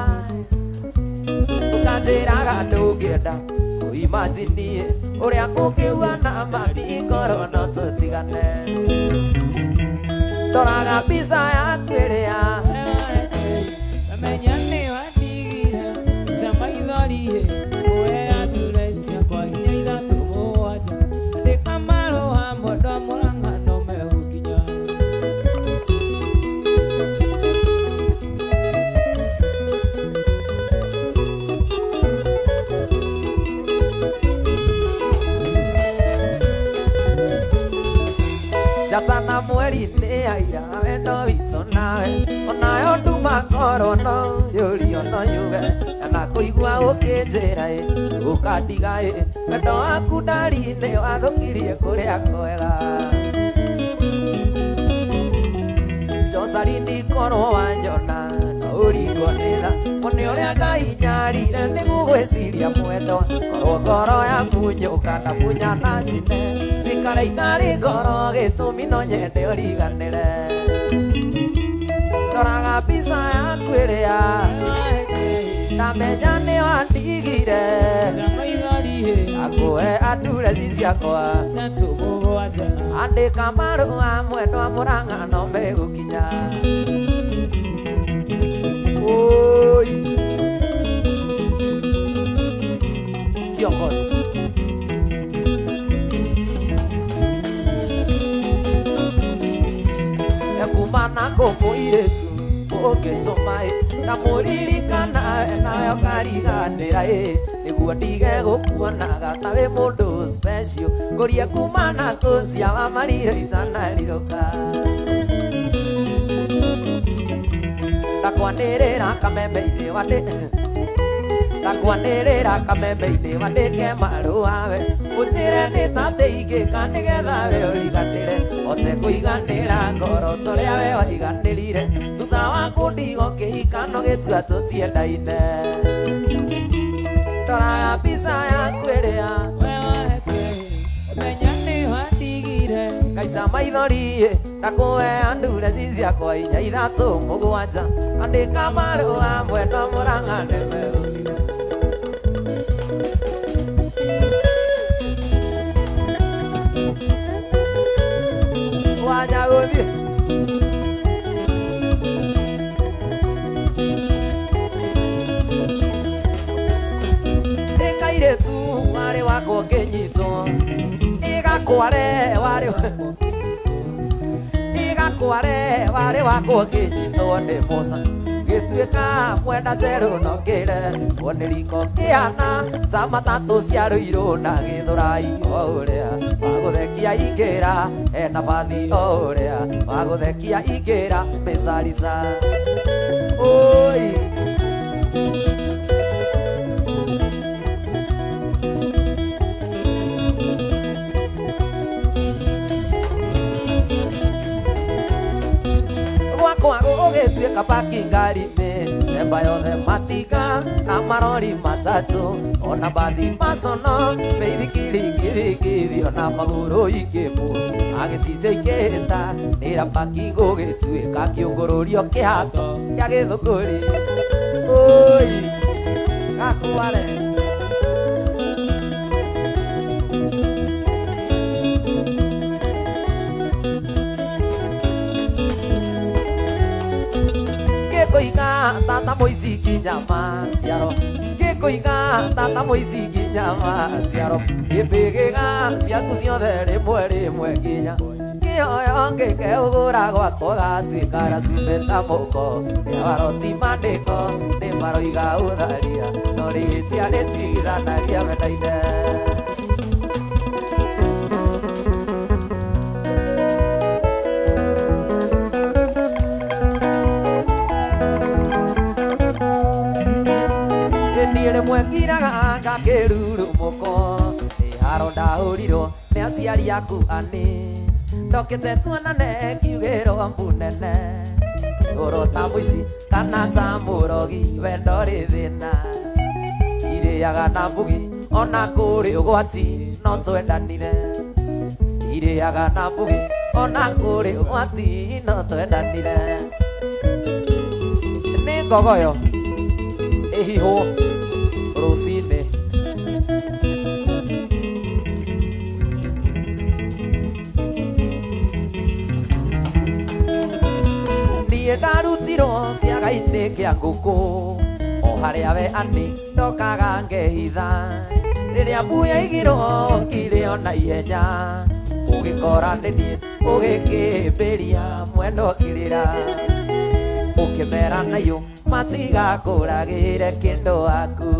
ũkanjĩraga ndũngĩenda kũimajinie ũrĩa kũngĩhuana mami ngoro no tũtigane. Ndoraga mbica yaku ĩrĩa Menya nĩ wandigire ta maithori kũhe athure ciakwa inya ithatũ mũgwanja. Andĩka marũa mwendwa Mũrang'a no megũkinya. Njata na mweri nĩ aira wendo witũ nawe onayo nduma ngoro no yũrio no yuge kana kũigua ũkĩnjĩra ĩ ũkandiga ĩ wendo waku ndari nĩ wathũkirie kũrĩa kwega. Jocelyn korwo wanyona no ũringwo nĩ tha one ũrĩa ndainyarire nĩgũgwĩciria mwendwa korwo ngoro yamunyũka ndamunyana njine njikare itarĩ ngoro gĩtũmi no nyende ũriganĩre. Ndoraga mbica yaku ĩrĩa ndamenya nĩ wandigire Ta maithori akũhe andureci ciakwa ithatũ mũgwanja. Andĩka marũa mwendwa Mũrang'a no megũkinya. Oi. Kiongozi. Ekuma nako mũirĩtu ũngĩtũma ĩ ndamũririkana nawe ũkariganĩra ĩ nĩguo ndige gũkuonaga ta wĩ mũndũ special ngũrie kuma na kũcia wa mariro itanarirũka. Ndakwanĩrĩra kameme-inĩ wandĩ Ndakwanĩrĩra kameme-inĩ wandĩke marũa we ũnjĩre nĩ tate ingĩka nĩgetha we ũriganĩre hote kũiganĩra ngoro torĩa we waiganĩrire thutha wa kũndigo kĩhikano gĩtua tũtiendaine ndoraga mbica yaku ĩrĩa We wahete menya nĩ wandigire ngaita maithori ndakũhea ndureci ciakwa inya ithatũ mũgwanja andĩka marũa mwena Mũrang'a nĩmeũthire. Wanya gũthiĩ nĩ kairĩtu warĩ wakwa ũkĩnyitwo ĩgakware warĩ ĩgakware warĩ wakwa ũkĩnyitwo nĩ Musa gĩtuĩka mwenda njerũ no kĩre nĩ riko kĩhana ta matatũ cia Rũirũ na Gĩthũrai o ũrĩa wagũthekia ingĩra ena bathi o ũrĩa wagũthekia ingĩra mĩcarica oi. Gwakwa gũgĩtuĩka parking ngari-inĩ emba yothe matinga na marori matatũ ona bathi macono mĩithikiri ngirikiri ona magũrũ ikĩmũ agĩcicio ikĩhĩta nĩra parking gũgĩtuĩka kĩũngũrũrio kĩhato kĩa gĩthũngũri oi gakware. Ngĩkũiga tata mũici nginya maciaro ngĩkũiga tata mũici nginya maciaro ngĩmbĩgĩga ciaku ciothe rĩmwe rĩmwe nginya kĩoyo ngĩkeũgũra gwakwa gatuĩka racumbĩ ta mũko nĩwaroti mandĩko nĩ maroiga ũtharia no rĩhĩtia rĩtigithanagia mendaine. Niĩ rĩmwe ngiraga ngakĩrurumũko nĩ haro ndahũrirwo nĩ aciari aku anĩ ndokĩte tuonane ngiugĩrwo mbu nene igũrũ ta mũici kana ta mũrogi wendo rĩ thĩna irĩaga na mbugi ona kũrĩ ũgwati no twendanire irĩaga na mbugi ona kũrĩ ũgwati no twendanire nĩ ngogoyo ĩhihwo rũcinĩ. Niĩ ndarutirwo kĩaga-inĩ kĩa ngũkũ o harĩa we anĩ ndokaga ngehitha rĩrĩa mbu yaigirwo ngirĩ ona ihenya ũgĩkora nĩ niĩ ũgĩkĩhĩmbĩria mwena ũkĩrĩra ũkĩmera nayo matigakũragĩre kĩndũ waku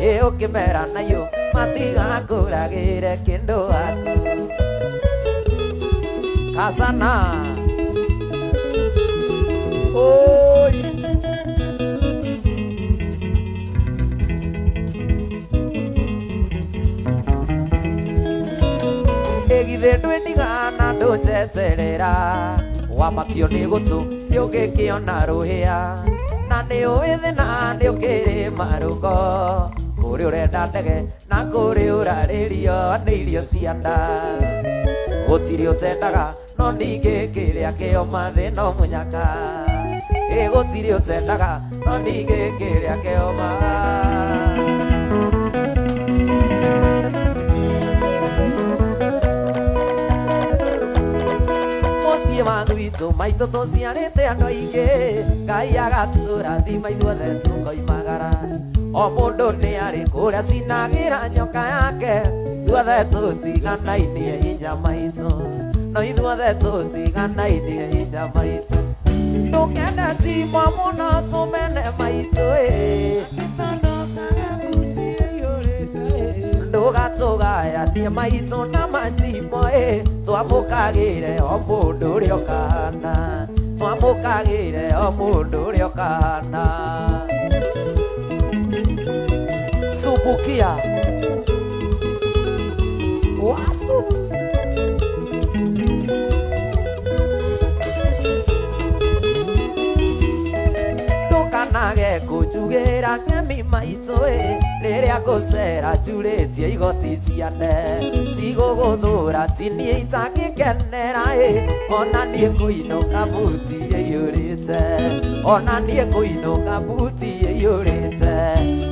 ĩ ũkĩmera nayo matigakũragĩre kĩndũ waku Kasana oi. Ĩgithĩ ndwĩndiga na ndũnjeterera wamakio nĩ gũtũ nĩũgĩkĩona rũhĩa na nĩ ũĩ thĩna nĩ ũkĩrĩ marũngo kũrĩ ũrenda ndege na kũrĩ ũrarĩrio nĩ irio cia nda gũtirĩ ũtendaga no ningĩ kĩrĩa kĩoma thĩna mũnyaka ĩ gũtirĩ ũtendaga no ningĩ kĩrĩa kĩoma. Mũciĩ wa gwitũ maitũ tũciarĩte andũ aingĩ Ngai agatũrathima ithuothe tũkoimagara o mũndũ nĩ arĩ kũrĩa cinagĩra nyoka yake ithuothe tũtiganainie hinya maitũ no ithuothe tũtiganainie hinya maitũ ndũkende timo mũno tũmene maitũ ĩ ndũgatũgayanie maitũ na matimo ĩ twamũkagĩre o mũndũ ũrĩa ũkahana twamũkagĩre o mũndũ ũrĩa ũkahana. Bukia Wasu Ndukanage kũnjugĩra ng'emi maitũ ĩ rĩrĩa ngũcera njurĩtie igoti ciane tigũgũthũra ti niĩ itangĩkenera ĩ ona niĩ kũinũka buti ĩiyũrĩte ona niĩ kũinũka buti ĩiyũrĩte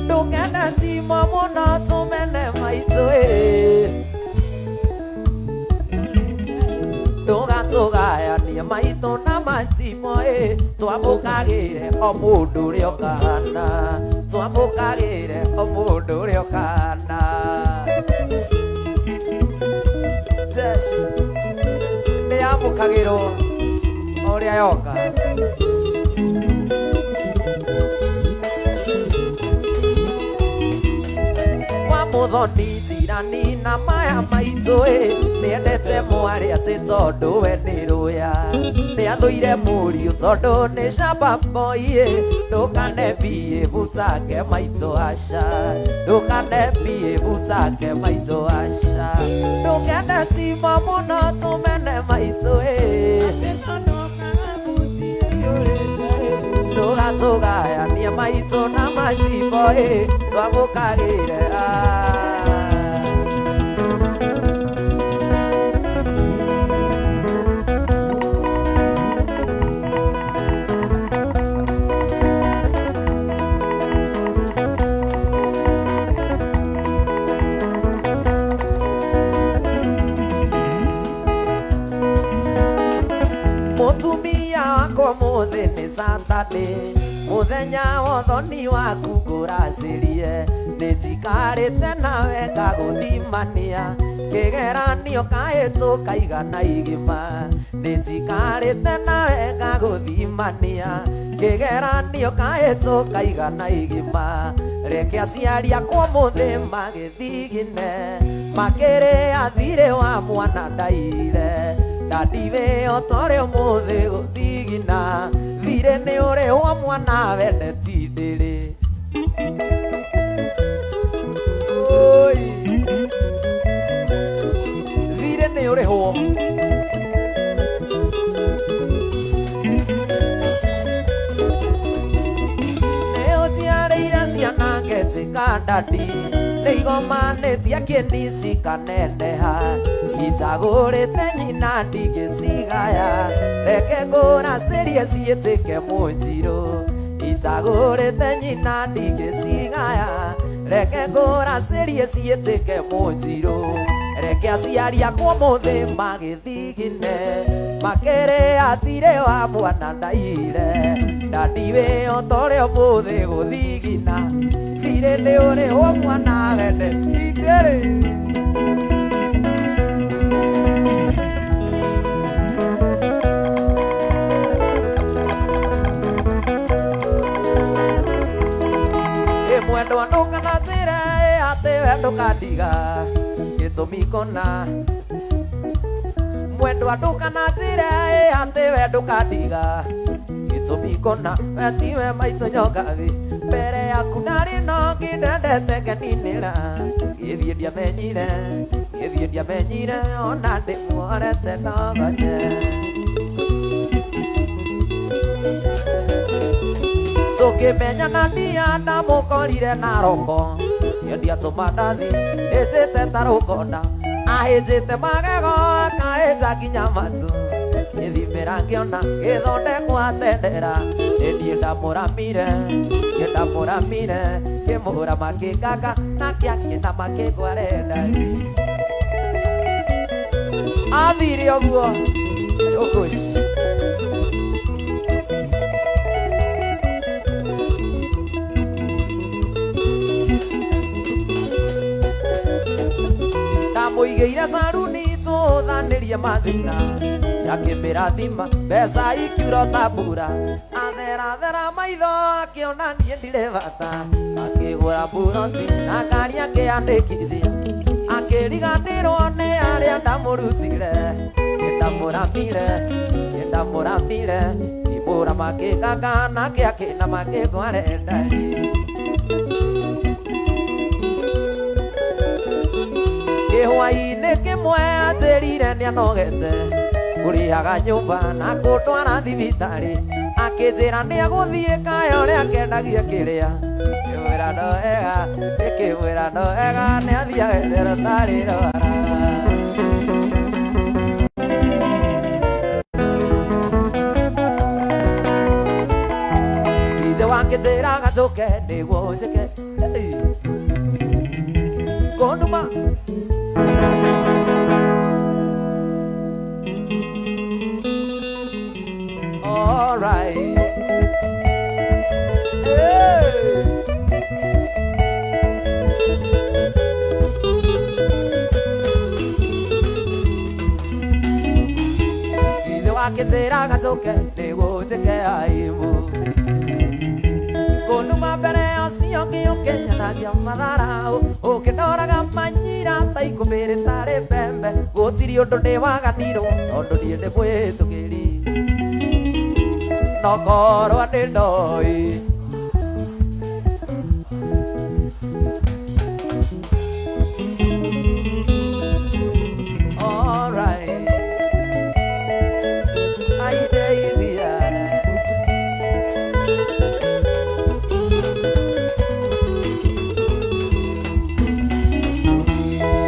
ndũkende timo mũno tũmene maitũ ĩ ndũgatũgayanie maitũ na matimo ĩ twamũkagĩre o mũndũ ũrĩa ũkahana twamũkagĩre o mũndũ ũrĩa ũkahana Jesu nĩyamũkagĩrwo o ũrĩa yoka wa mũthoni njirani na maya maitũ ĩ nĩendete mwarĩ atĩ tondũ we nĩ rũya nĩathũire mũriũ tondũ nĩ shamba boy ĩ ndũkanembie butange maitũ aca ndũkanembie butange maitũ aca ndũkende timo mũno tũmene maitũ ĩ ndũgatũgayanie maitũ na majimbo ĩ twamũkagĩre Mũtumia wakwa mũthĩ nĩ Saturday mũthenya wothoni waku ngũracĩrie nĩ njikarĩte nawe ngagũthimania kĩgeranio kahĩtũka igana igima nĩ njikarĩte nawe ngagũthimania kĩgeranio kahĩtũka igana igima reke aciari akwa mũthĩ magĩthigine makĩrĩa thirĩ wa mwana ndaire ndadiwe otore ũmũthĩ gũthigina thirĩ nĩ ũrĩhwo mwana wene ti ndĩrĩ Oi thirĩ nĩ ũrĩhwo nĩ ũnjiarĩire ciana ngetĩka ndadi nĩ igomanĩtie kĩni cikaneneha itagũrĩte nyina ndingĩcigaya reke ngũracĩrie ciĩtĩke mũnjirũ itagũrĩte nyina ndingĩcigaya reke ngũracĩrie ciĩtĩke mũnjirũ reke aciari akwa ũmũthĩ magĩthigine makĩrĩa thirĩ wa mwana ndaire ndadiwe otore ũmũthĩ gũthigina thirĩ nĩ ũrĩhwo mwana wene ndĩrĩ Mwendwa ndũkananjĩre atĩ we ndũkandiga gĩtũmi kũna mwendwa ndũkananjĩre atĩ we ndũkandiga gĩtũmi kũna we tiwe maitũ nyokathi mbere yaku ndarĩ na ũngĩ ndendete ngeninĩra gĩthiĩ ndiamenyire gĩthiĩ ndiamenyire ona ndĩmuorete nogonye Tũkĩmenyana ndia ndamũkorire Naroko ndia tũma ndathi ĩnjĩte ta rũkonda ahĩnjĩte magego akahĩnja nginya matũ gĩthimĩra ngĩona gĩthondekwo atendera nĩ niĩ ndamũramire niĩ ndamũramire kĩmũrama kĩnganga na kĩakĩna makĩngware ndari athire ũguo Chokosh Ndamũigĩire caruni tũthanĩrie mathĩna yakĩmĩrathima mbeca ikiura ta mbura atherathera maitho akĩona niĩ ndirĩ bata akĩgũra buroti na ngari akĩandĩkithia akĩriganĩrwo nĩ arĩa ndamũrutire ndamũramire ndamũramire kĩmũra makĩnganga nake akĩna makĩngware ndari. Kĩhwaĩ-inĩ kĩmwe anjĩrire nĩanogete kũrĩhaga nyũmba na kũndwara thibitarĩ akĩnjĩra nĩegũthiĩ kaya ũrĩa akendagia kĩrĩa ngĩmwĩra no wega ngĩmwĩra no wega nĩathiage thibitarĩ rwara. Ithe wakĩnjĩraga njũke nĩguo njĩke kũnduma. All right. Hey. Ithe wakĩnjĩraga njũke nĩguo njĩke aibu kũnduma mbere ũcio ũngĩ ũkĩnyonagia matharau ũkĩndoraga manyira ta ikũmbĩ rĩtarĩ mbembe gũtirĩ ũndũ ndĩwaganirwo tondũ niĩ ndĩ mwĩtũgĩri no korwo nĩ ndoĩ. All right. Aideithia.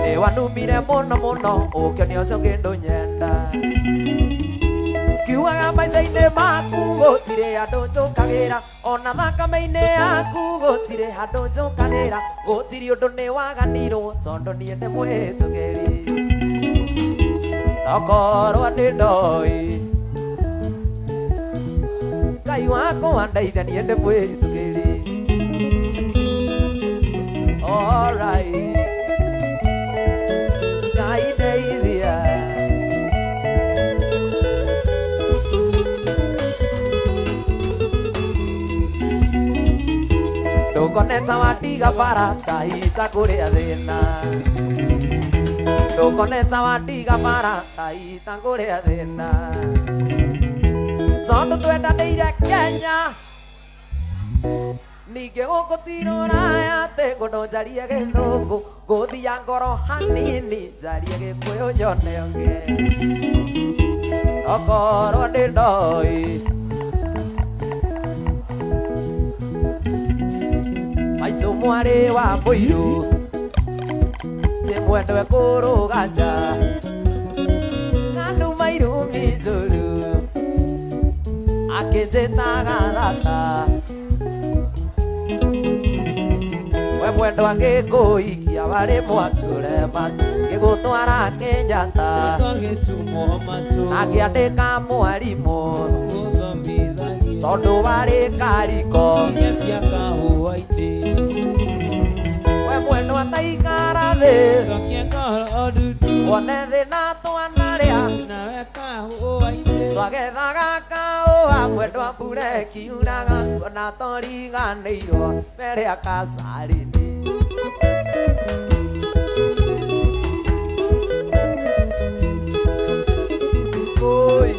Nĩwanumire mũno mũno ũkĩonia ũcio kĩndũ nyenda kiugaga maica-inĩ maku gũtirĩ handũ njũkagĩra ona thakame-inĩ yaku gũtirĩ handũ njũkagĩra gũtirĩ ũndũ nĩwaganirwo tondũ niĩ ndĩ mwĩtũgĩri no korwo nĩ ndoĩ Ngai wakwa ndeithia niĩ ndĩ mwĩtũgĩri. All right. Ngai ndeithia. Ndũkoneta watiga bara ta ita kũrĩa thĩna ndũkoneta watiga bara ta ita kũrĩa thĩna tondũ twendanĩire Kenya ningĩ gũkũ ti rũraya atĩ ngũndũ njarie gĩthũngũ ngũthia ngoro hanini njarie gĩkũyũ nyone ũngĩ okorwo ndĩ ndoĩ maitũ mwarĩ wa mũirũ ti mwendwe kũrũga nja ng'andu mairumi njũru akĩnjĩtaga thata we mwendwa ngĩkũikia warĩ mwatũre matũ ngĩgũtwara Kenyatta akĩandĩka mwarimũ tondũ warĩ kariko we mwendwa taikara thĩ wone thĩna twanarĩa twagethaga kahũa mwendwa mbura ĩkiuraga ona tũriganĩirwo mbere ya kacarini. Oi.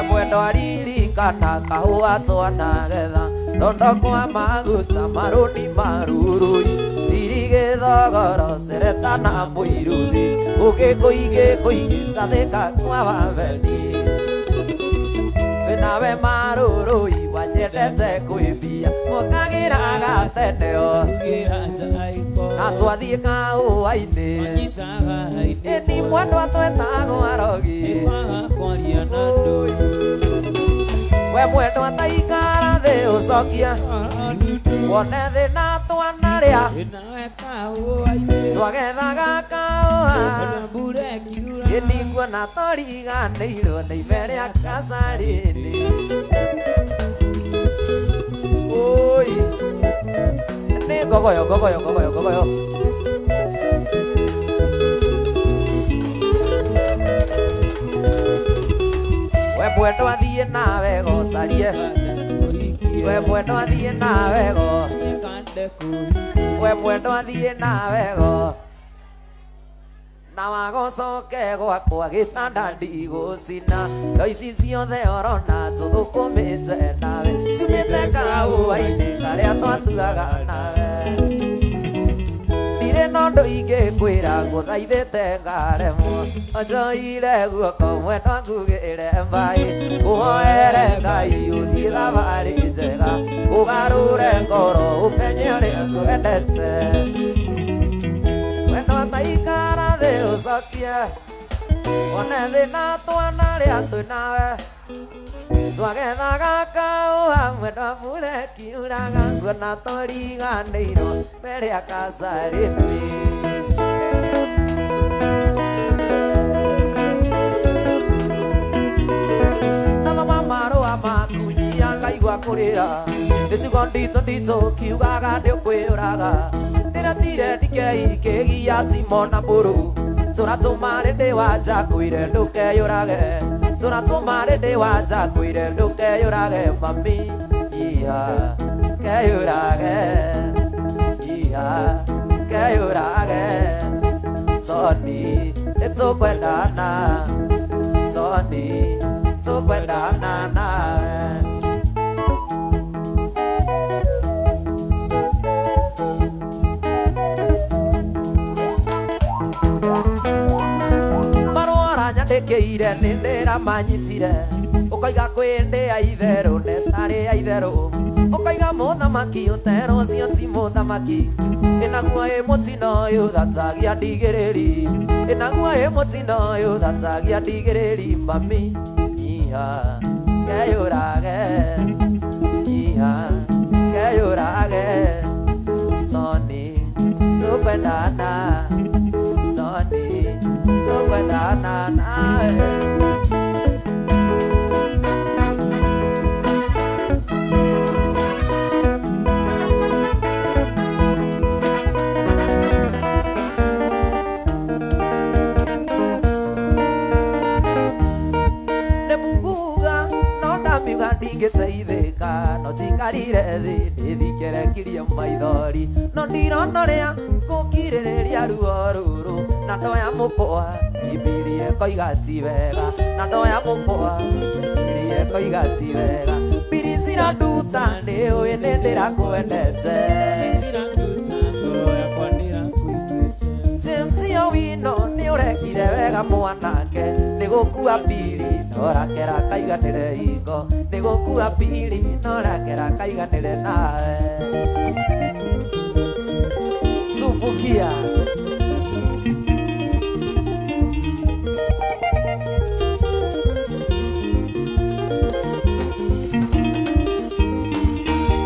Mwendwa ririkana kahũa twanagetha ndondo kwa maguta marũni marurui irigĩthogoro cereta na mũiruthi ũgĩkũigĩkũigĩtathĩka kwa wabeni twĩnawe marũrũi wanyendete kwĩmbia mũkagĩraga teneo na twathiĩ kahũa-inĩ ĩni mwendwa twetagwo arogi we mwendwa taikara thĩ ũcokie wone thĩna twanarĩa twagethaga kahũa ĩni nguona tũriganĩirwo nĩ ime rĩa kacarini. Oi nĩ ngogoyo ngogoyo ngogoyo ngogoyo. We mwendwa thiĩ nawe gocarie we mwendwa thiĩ nawe go we mwendwa thiĩ nawe go na wagocoke gwakwa gĩtanda ndigũcina ndo ici ciothe ũrona tũthũkũmĩte nawe ciumĩte kahũa. gatua-inĩ karĩa twatuaga nawe ndirĩ na ũndũ ingĩkwĩra ngũthaithĩte ngaremwo onjoire guoko mwendwa ngugĩre mbaĩ ngũhoere Ngai ũthiĩ thabarĩ njega ũgarũre ngoro ũmenye ũrĩa ngwendete mwendwa taikara thĩ ũcokie one thĩna twana rĩa twĩ nawe twagethaga kaũa mwendwa mbura ĩkiuraga nguona tũriganĩirwo mbere ya kacarĩti ndathoma marũa maku nyia ngaigua kũrĩra nĩ ciugo nditũ nditũ kiugaga nĩũkwĩyũraga ndĩretire ndikei kĩgia timo na mbũrũ tũratũma rĩndĩ wanja kwĩre ndũkeyũrage tũratũma rĩndĩ wanja kwĩre ndũkeyũrage mami iha keyũrage iha keyũrage Tony nĩtũkwendana Tony tũkwendana nawe nyandĩkĩire nĩ ndĩramanyitire ũkoiga kwĩ ndĩ ya itherũ nĩtarĩ ya itherũ ũkoiga mũthamaki ũtero ũcio ti mũthamaki ĩnaguo ĩ mũtino ũyũ thatagia ndigĩrĩri ĩnaguo ĩ mũtino ũyũ thatagia ndigĩrĩri mami nyiha keyũrage nyiha keyũrage Tony tũkwendana Tony tũkwendana nawe nĩ muguga no ndamiuga ndingĩteithĩka no njikarire thĩ ndĩthikerekirie maithori no ndirona ũrĩa ngũkirĩrĩria ruo rũrũ na ndoya mũkwa imbirie koiga ti wega na ndoya mũkwa imbirie koiga ti wega mbiri ciranduta nĩũĩ nĩ ndĩrakwendete James Owino nĩũrekire wega mwanake nĩgũkua pili norakera kaiganĩre hingo nĩgũkua pili norakera kaiganĩre nawe Subukia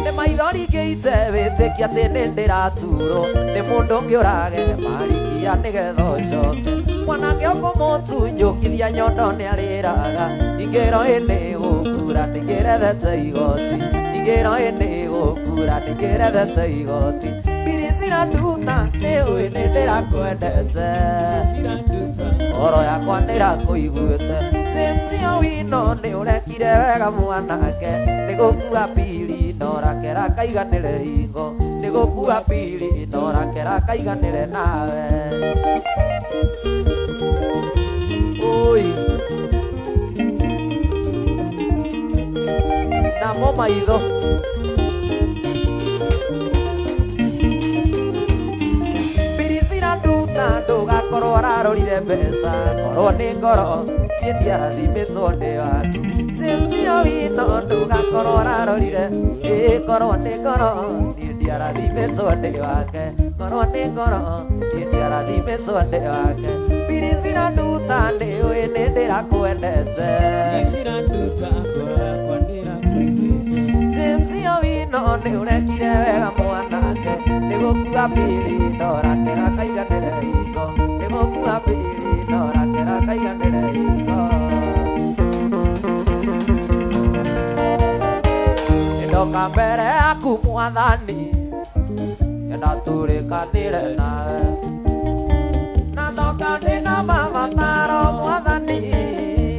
nĩ maithori ngĩite wĩtĩkia atĩ nĩ ndĩraturwo nĩ mũndũ ũngĩ ũrage marikia nĩgetha ũcoke mwanake ũkũmũtunyũkithia nyondo nĩarĩraga ingĩro ĩnĩ gũkura ndĩngĩrethete igoti ingĩro ĩnĩ gũkura ndĩngĩrethete igoti mbiri ciranduta nĩũĩ nĩ ndĩrakwendete ngoro yakwa nĩrakũiguĩte James Owino nĩũrekire wega mwanake nĩgũkua pili norakera kaiganĩre hingo nĩgũkua pili norakera kaiganĩre nawe Oi namo maitho mbiri ciranduta ndũgakorwo ararorire mbeca korwo nĩ ngoro niĩ ndiarathimĩtwo nĩ waku James Owino ndũgakorwo ararorire ĩ korwo nĩ ngoro niĩ ndiarathimĩtwo nĩ wake korwo nĩ ngoro niĩ ndiarathimĩtwo nĩ wake mbiri ciranduta nĩũĩ nĩ ndĩrakwendete James Owino nĩũrekire wega mwanake nĩgũkua pili norakera kaiganĩre hingo nĩgũkua pili norakera kaiganĩre hingo ndoka mbere yaku mwathani nyenda tũrĩkanĩre nawe na ndoka ndĩna mabataro mwathani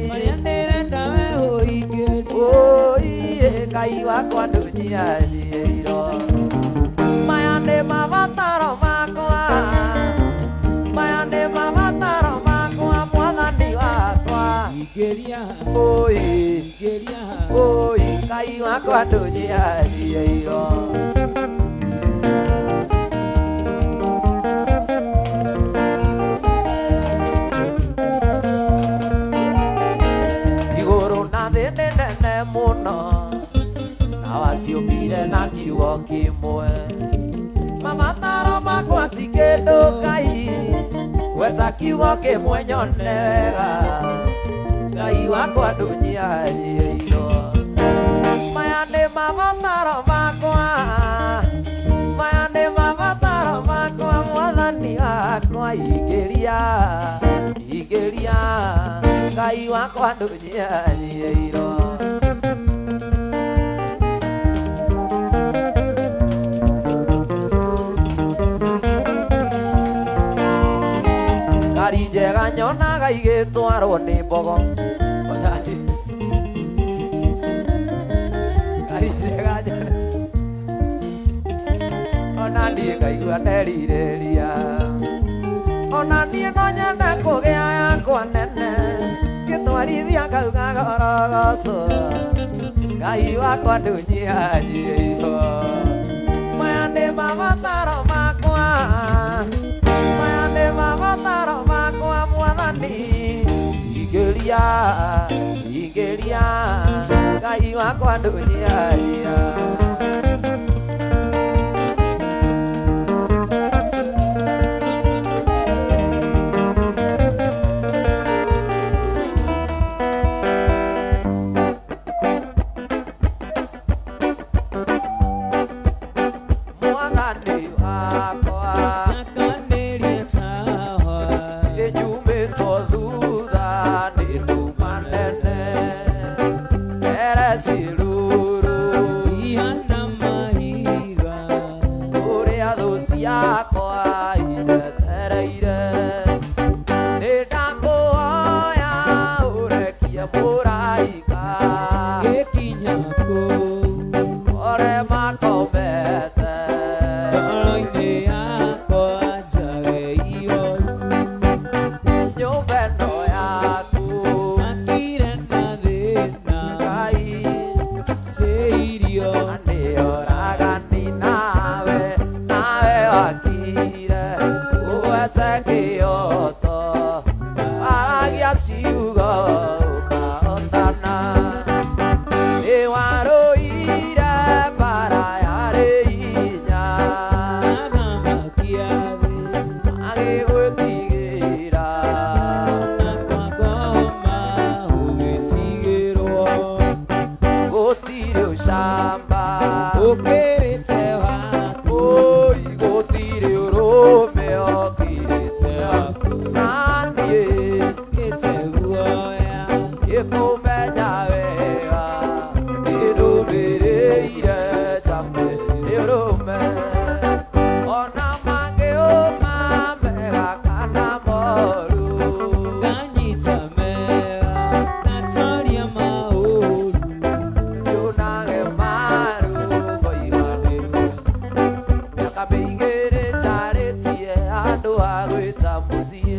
marĩa ndĩrenda we ũhingĩrie Oi, Ngai wakwa ndũnyihanyiirwo maya nĩ mabataro makwa maya nĩ mabataro makwa mwathani wakwa ingĩria Oi, ingĩria oi. Ngai wakwa ndũnyihanyiheirwo. Igũrũ na thĩ nĩ nene mũno, na waciũmbire na kiugo kĩmwe. Mabataro makwa ti kĩndũ Ngai, gweta kiugo kĩmwe nyone wega. Ngai wakwa ndũnyihanyiheirwo. Maya nĩ mabataro makwa, maya nĩ mabataro makwa, Mwathani wakwa, ingĩria, ingĩria, Ngai wakwa ndũnyihanyiheirwo. Ngari njega nyonaga igĩtwarwo nĩ mbogo. Ngari njega nyonaga, ona niĩ ngaigua nderirĩria. Ona niĩ no nyende kũgĩa yakwa nene, ngĩtwarithia ngauga gorogoco. Ngai wakwa ndũnyihanyiheirwo. Maya nĩ mabataro makwa, maya nĩ mabataro makwa, Mwathani. Ingĩria, ingĩria, Ngai wakwa ndũnyihanyia. Mwathani wakwa, Njakanĩrie tawa. Ĩnyumĩtwo thutha nĩ nduma nene, mbere ciĩruru Ihana mahiga. Ũrĩa thũ ciakwa injetereire. Nĩ ndakũhoya ũrekie mũraika, Gĩkinya kũu. ore makomete. Ngoro-inĩ yakwa njage ihoru. Nyũmba ĩno yaku, Makire na thĩna. Ngai, Ciĩ irio. nĩoragani nawe, nawe wakire ũgwete kĩoto, waragia ciugo ũkahotana. Nĩwarũire mbara yarĩ hinya, Athamaki a thĩ. agĩgwĩtigĩra. Na kwa ngoma ũgĩtigĩrwo. Gũtirĩ ũcamba, Ũkĩrĩte waku. ũi gũtirĩ ũrũme ũkĩrĩte waku. Na niĩ Ngĩte guoya. Ĩkũmenya wega nĩndũmĩrĩire njambe nĩ ũrũme, ona mangĩũka mega kana moru. Nganyita mega. Ngatoria maũru. Ndũnage maru ngoiganĩru. Mĩaka mĩingĩ nĩnjarĩtie handũ ha gwĩta mũciĩ,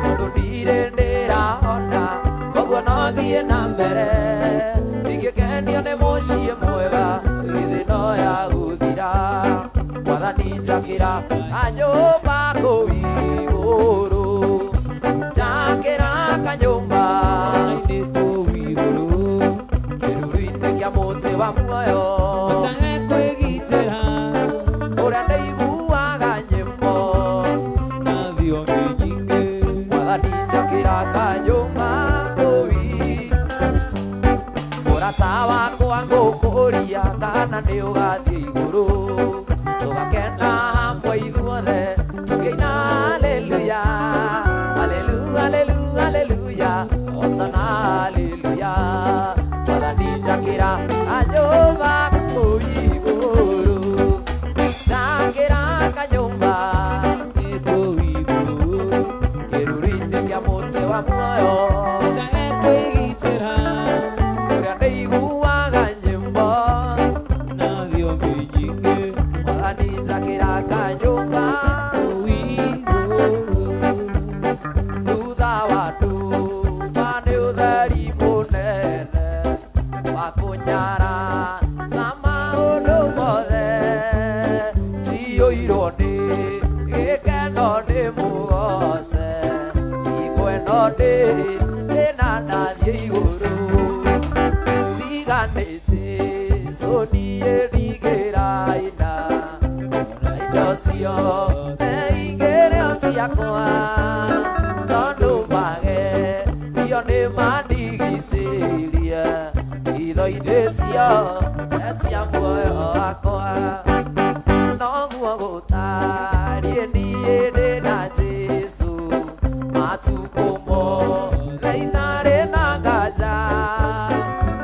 tondũ ndirĩ ndĩrahona, koguo no thiĩ na mbere. Ndingĩkenio nĩ mũciĩ mwega, githĩ no ya gũthira. Mwathani njakĩra kanyũmba kũu igũrũ, njakĩra kanyũmba Ainĩ kũu igũrũ. kĩruru-inĩ kĩa mũtĩ wa muoyo, Hotage kwĩgitĩra. Ũrĩa ndĩiguaga nyĩmbo. Na thiomi nyingĩ. Mwathani njakĩra kanyũmba kũu. Mũrata wakwa ngũkũria kana nĩ ũgathiĩ igũrũ, tũgakena hamwe ithuothe tũkĩina haleluya, halelu halelu haleluya, hosana haleluya. Mwathani njakĩra kanyũmba kũu igũrũ, njakĩra kanyũmba Nĩ kũu igũrũ. kĩruru-inĩ kĩa mũtĩ wa muoyo, Hotage kwĩgitĩra. Ũrĩa ndĩiguaga nyĩmbo. Na thiomi Ara ta maũndũ mothe ciyũirwo nĩ gĩkeno nĩ mũgoce ikweno ndĩ ndĩna ndathiĩ igũrũ tiga nĩ Jesũ niĩ ndingĩraina ona indo ciothe ingĩrĩ o ciakwa tondũ magerio nĩ mandigicĩirie itho-inĩ ciothe cia muoyo wakwa noguo gũtariĩ niĩ ndĩ na Jesũ matukũ mothe itarĩ na nganja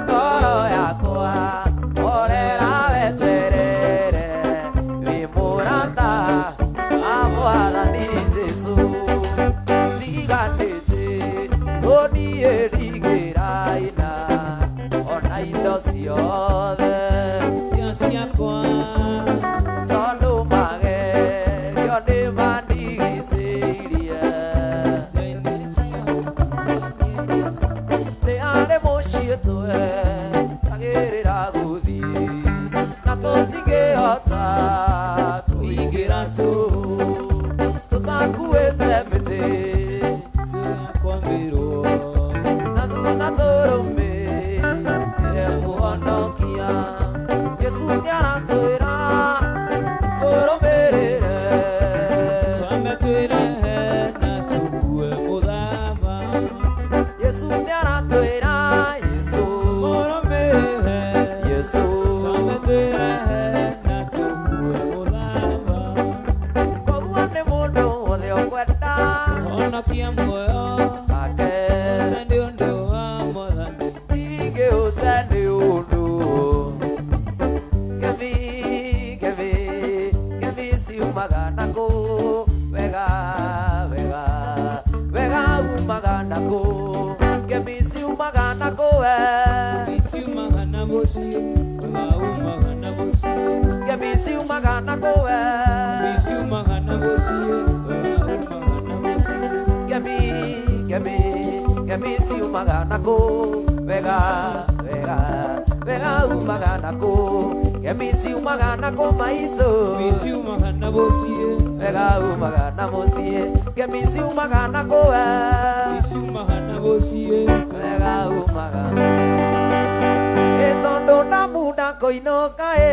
ngoro yakwa horera weterere wĩ mũrata wa Mwathani Jesũ tiga nĩ Jesũ niĩ ndingĩraina ona indo ciothe ciakwa tondũ magerio nĩ mandigicĩirie nĩ arĩ mũciĩ twetagĩrĩra gũthiĩ na tũtingĩhota kũingĩra tu tũtakuĩte mĩtĩ twakwambĩrwo na thutha tũrũmĩrĩre mũhonokia Jesũ nĩaratwĩra mũrũmĩrĩre twambe twĩrehe na tũkue mũthaba Jesũ nĩaratwĩra Jesũ mũrũmĩrĩre Jesũ twambe twĩrehe na tũkue mũthaba koguo nĩ mũndũ wothe ũkwenda honokia muoyo ake na nĩ ũndũ wa Mwathani ingĩũte nĩ ũndũ ngemi ngemi ngemi ciumaga nakũ wega wega wega umaga nakũ ngemi ciumaga nakũ we ciumaga na mũciĩ wega umaga na mũciĩ ngemi ciumaga nakũ we ciumaga na mũciĩ wega umaga na mũciĩ ngemi ngemi ngemi ciumaga nakũ wega wega wega umaga nakũ ngemi ciumaga nakũ maitũ ciumaga na mũciĩ wega umaga na mũciĩ ngemi ciumaga nakũ we ciumaga na mũciĩ wega umaga ĩ tondũ ndamunda ngũinũka ĩ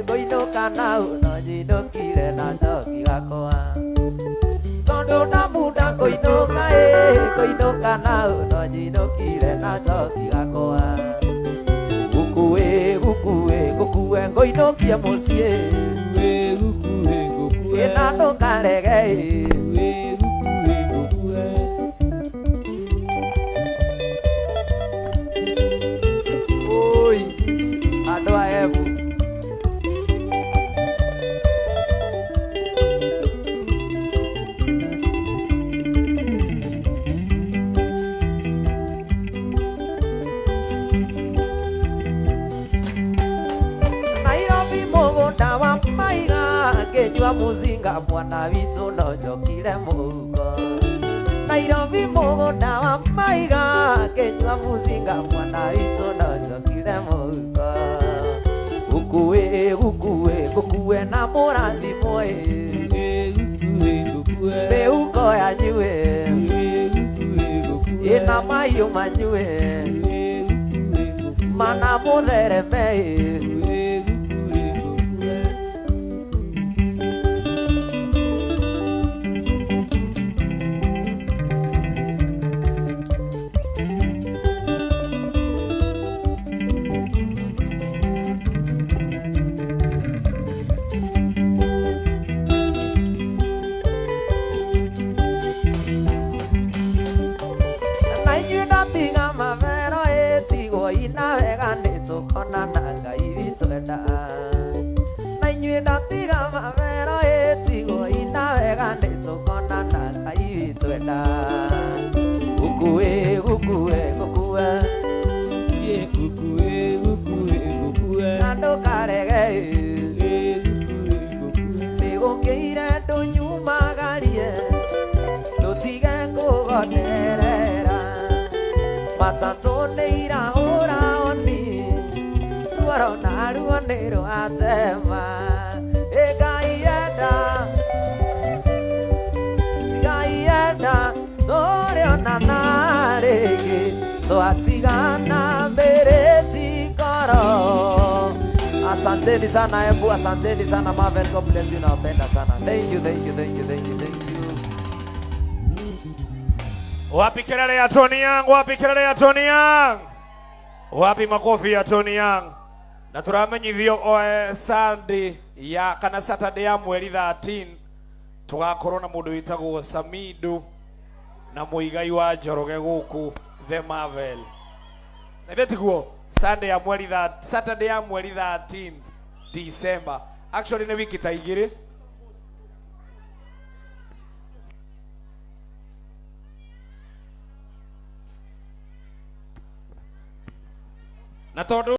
ngũinũka nau no nyinũkire na njoki gakwa tondũ ndamunda ngũinũka ĩ ngũinũka nau no nyinũkire na njoki gakwa gũkuĩ gũkuĩ gũkue ngũinũkie mũciĩ wĩ gũkuĩ ngũkue ĩ na ndũkarege ĩ wĩ gũkuĩ ngũkue Oi, andũ a Embu. Nairobi mũgũnda wa maiga ngĩnyua mũcinga mwana witũ no njokire mũhuko Nairobi mũgũnda wa maiga ngĩnyua mũcinga mwana witũ no njokire mũhuko gũkuĩ gũkuĩ gũkue na mũrathimwo ĩ wĩ gũkuĩ ngũkue mĩhuko yanyu ĩ wĩ gũkuĩ ngũkue ĩna mahiũ manyu ĩ wĩ gũkuĩ ngũkue mana mũthereme ĩ wĩ gũkuĩ ngũkue na inyuĩ ndatiga mabero ĩ tigwo ina wega nĩ tũkonana Ngai Ruo na ruo nĩ rwatema. Ĩ Ngai enda, Ngai enda, tũrĩonana rĩngĩ, twatigana mbere ti ngoro. Asanteni sana Embu, asanteni sana Marvel, God bless you, nawapenda sana. Thank you, thank you, thank you, thank you, thank you. Wapi kelele ya Tony Young? Wapi kelele ya Tony Young? Wapi makofi ya Tony Young? Na turamenyithio Sunday ya kana Saturday ya mweri 13 tugakorwo na mundu witagwo Samidu na Muigai wa Njoroge guku The Marvel. Na ithe tiguo Sunday ya mweri Saturday ya mweri 13 December. Actually nĩ wiki ta igĩrĩ. Na tondu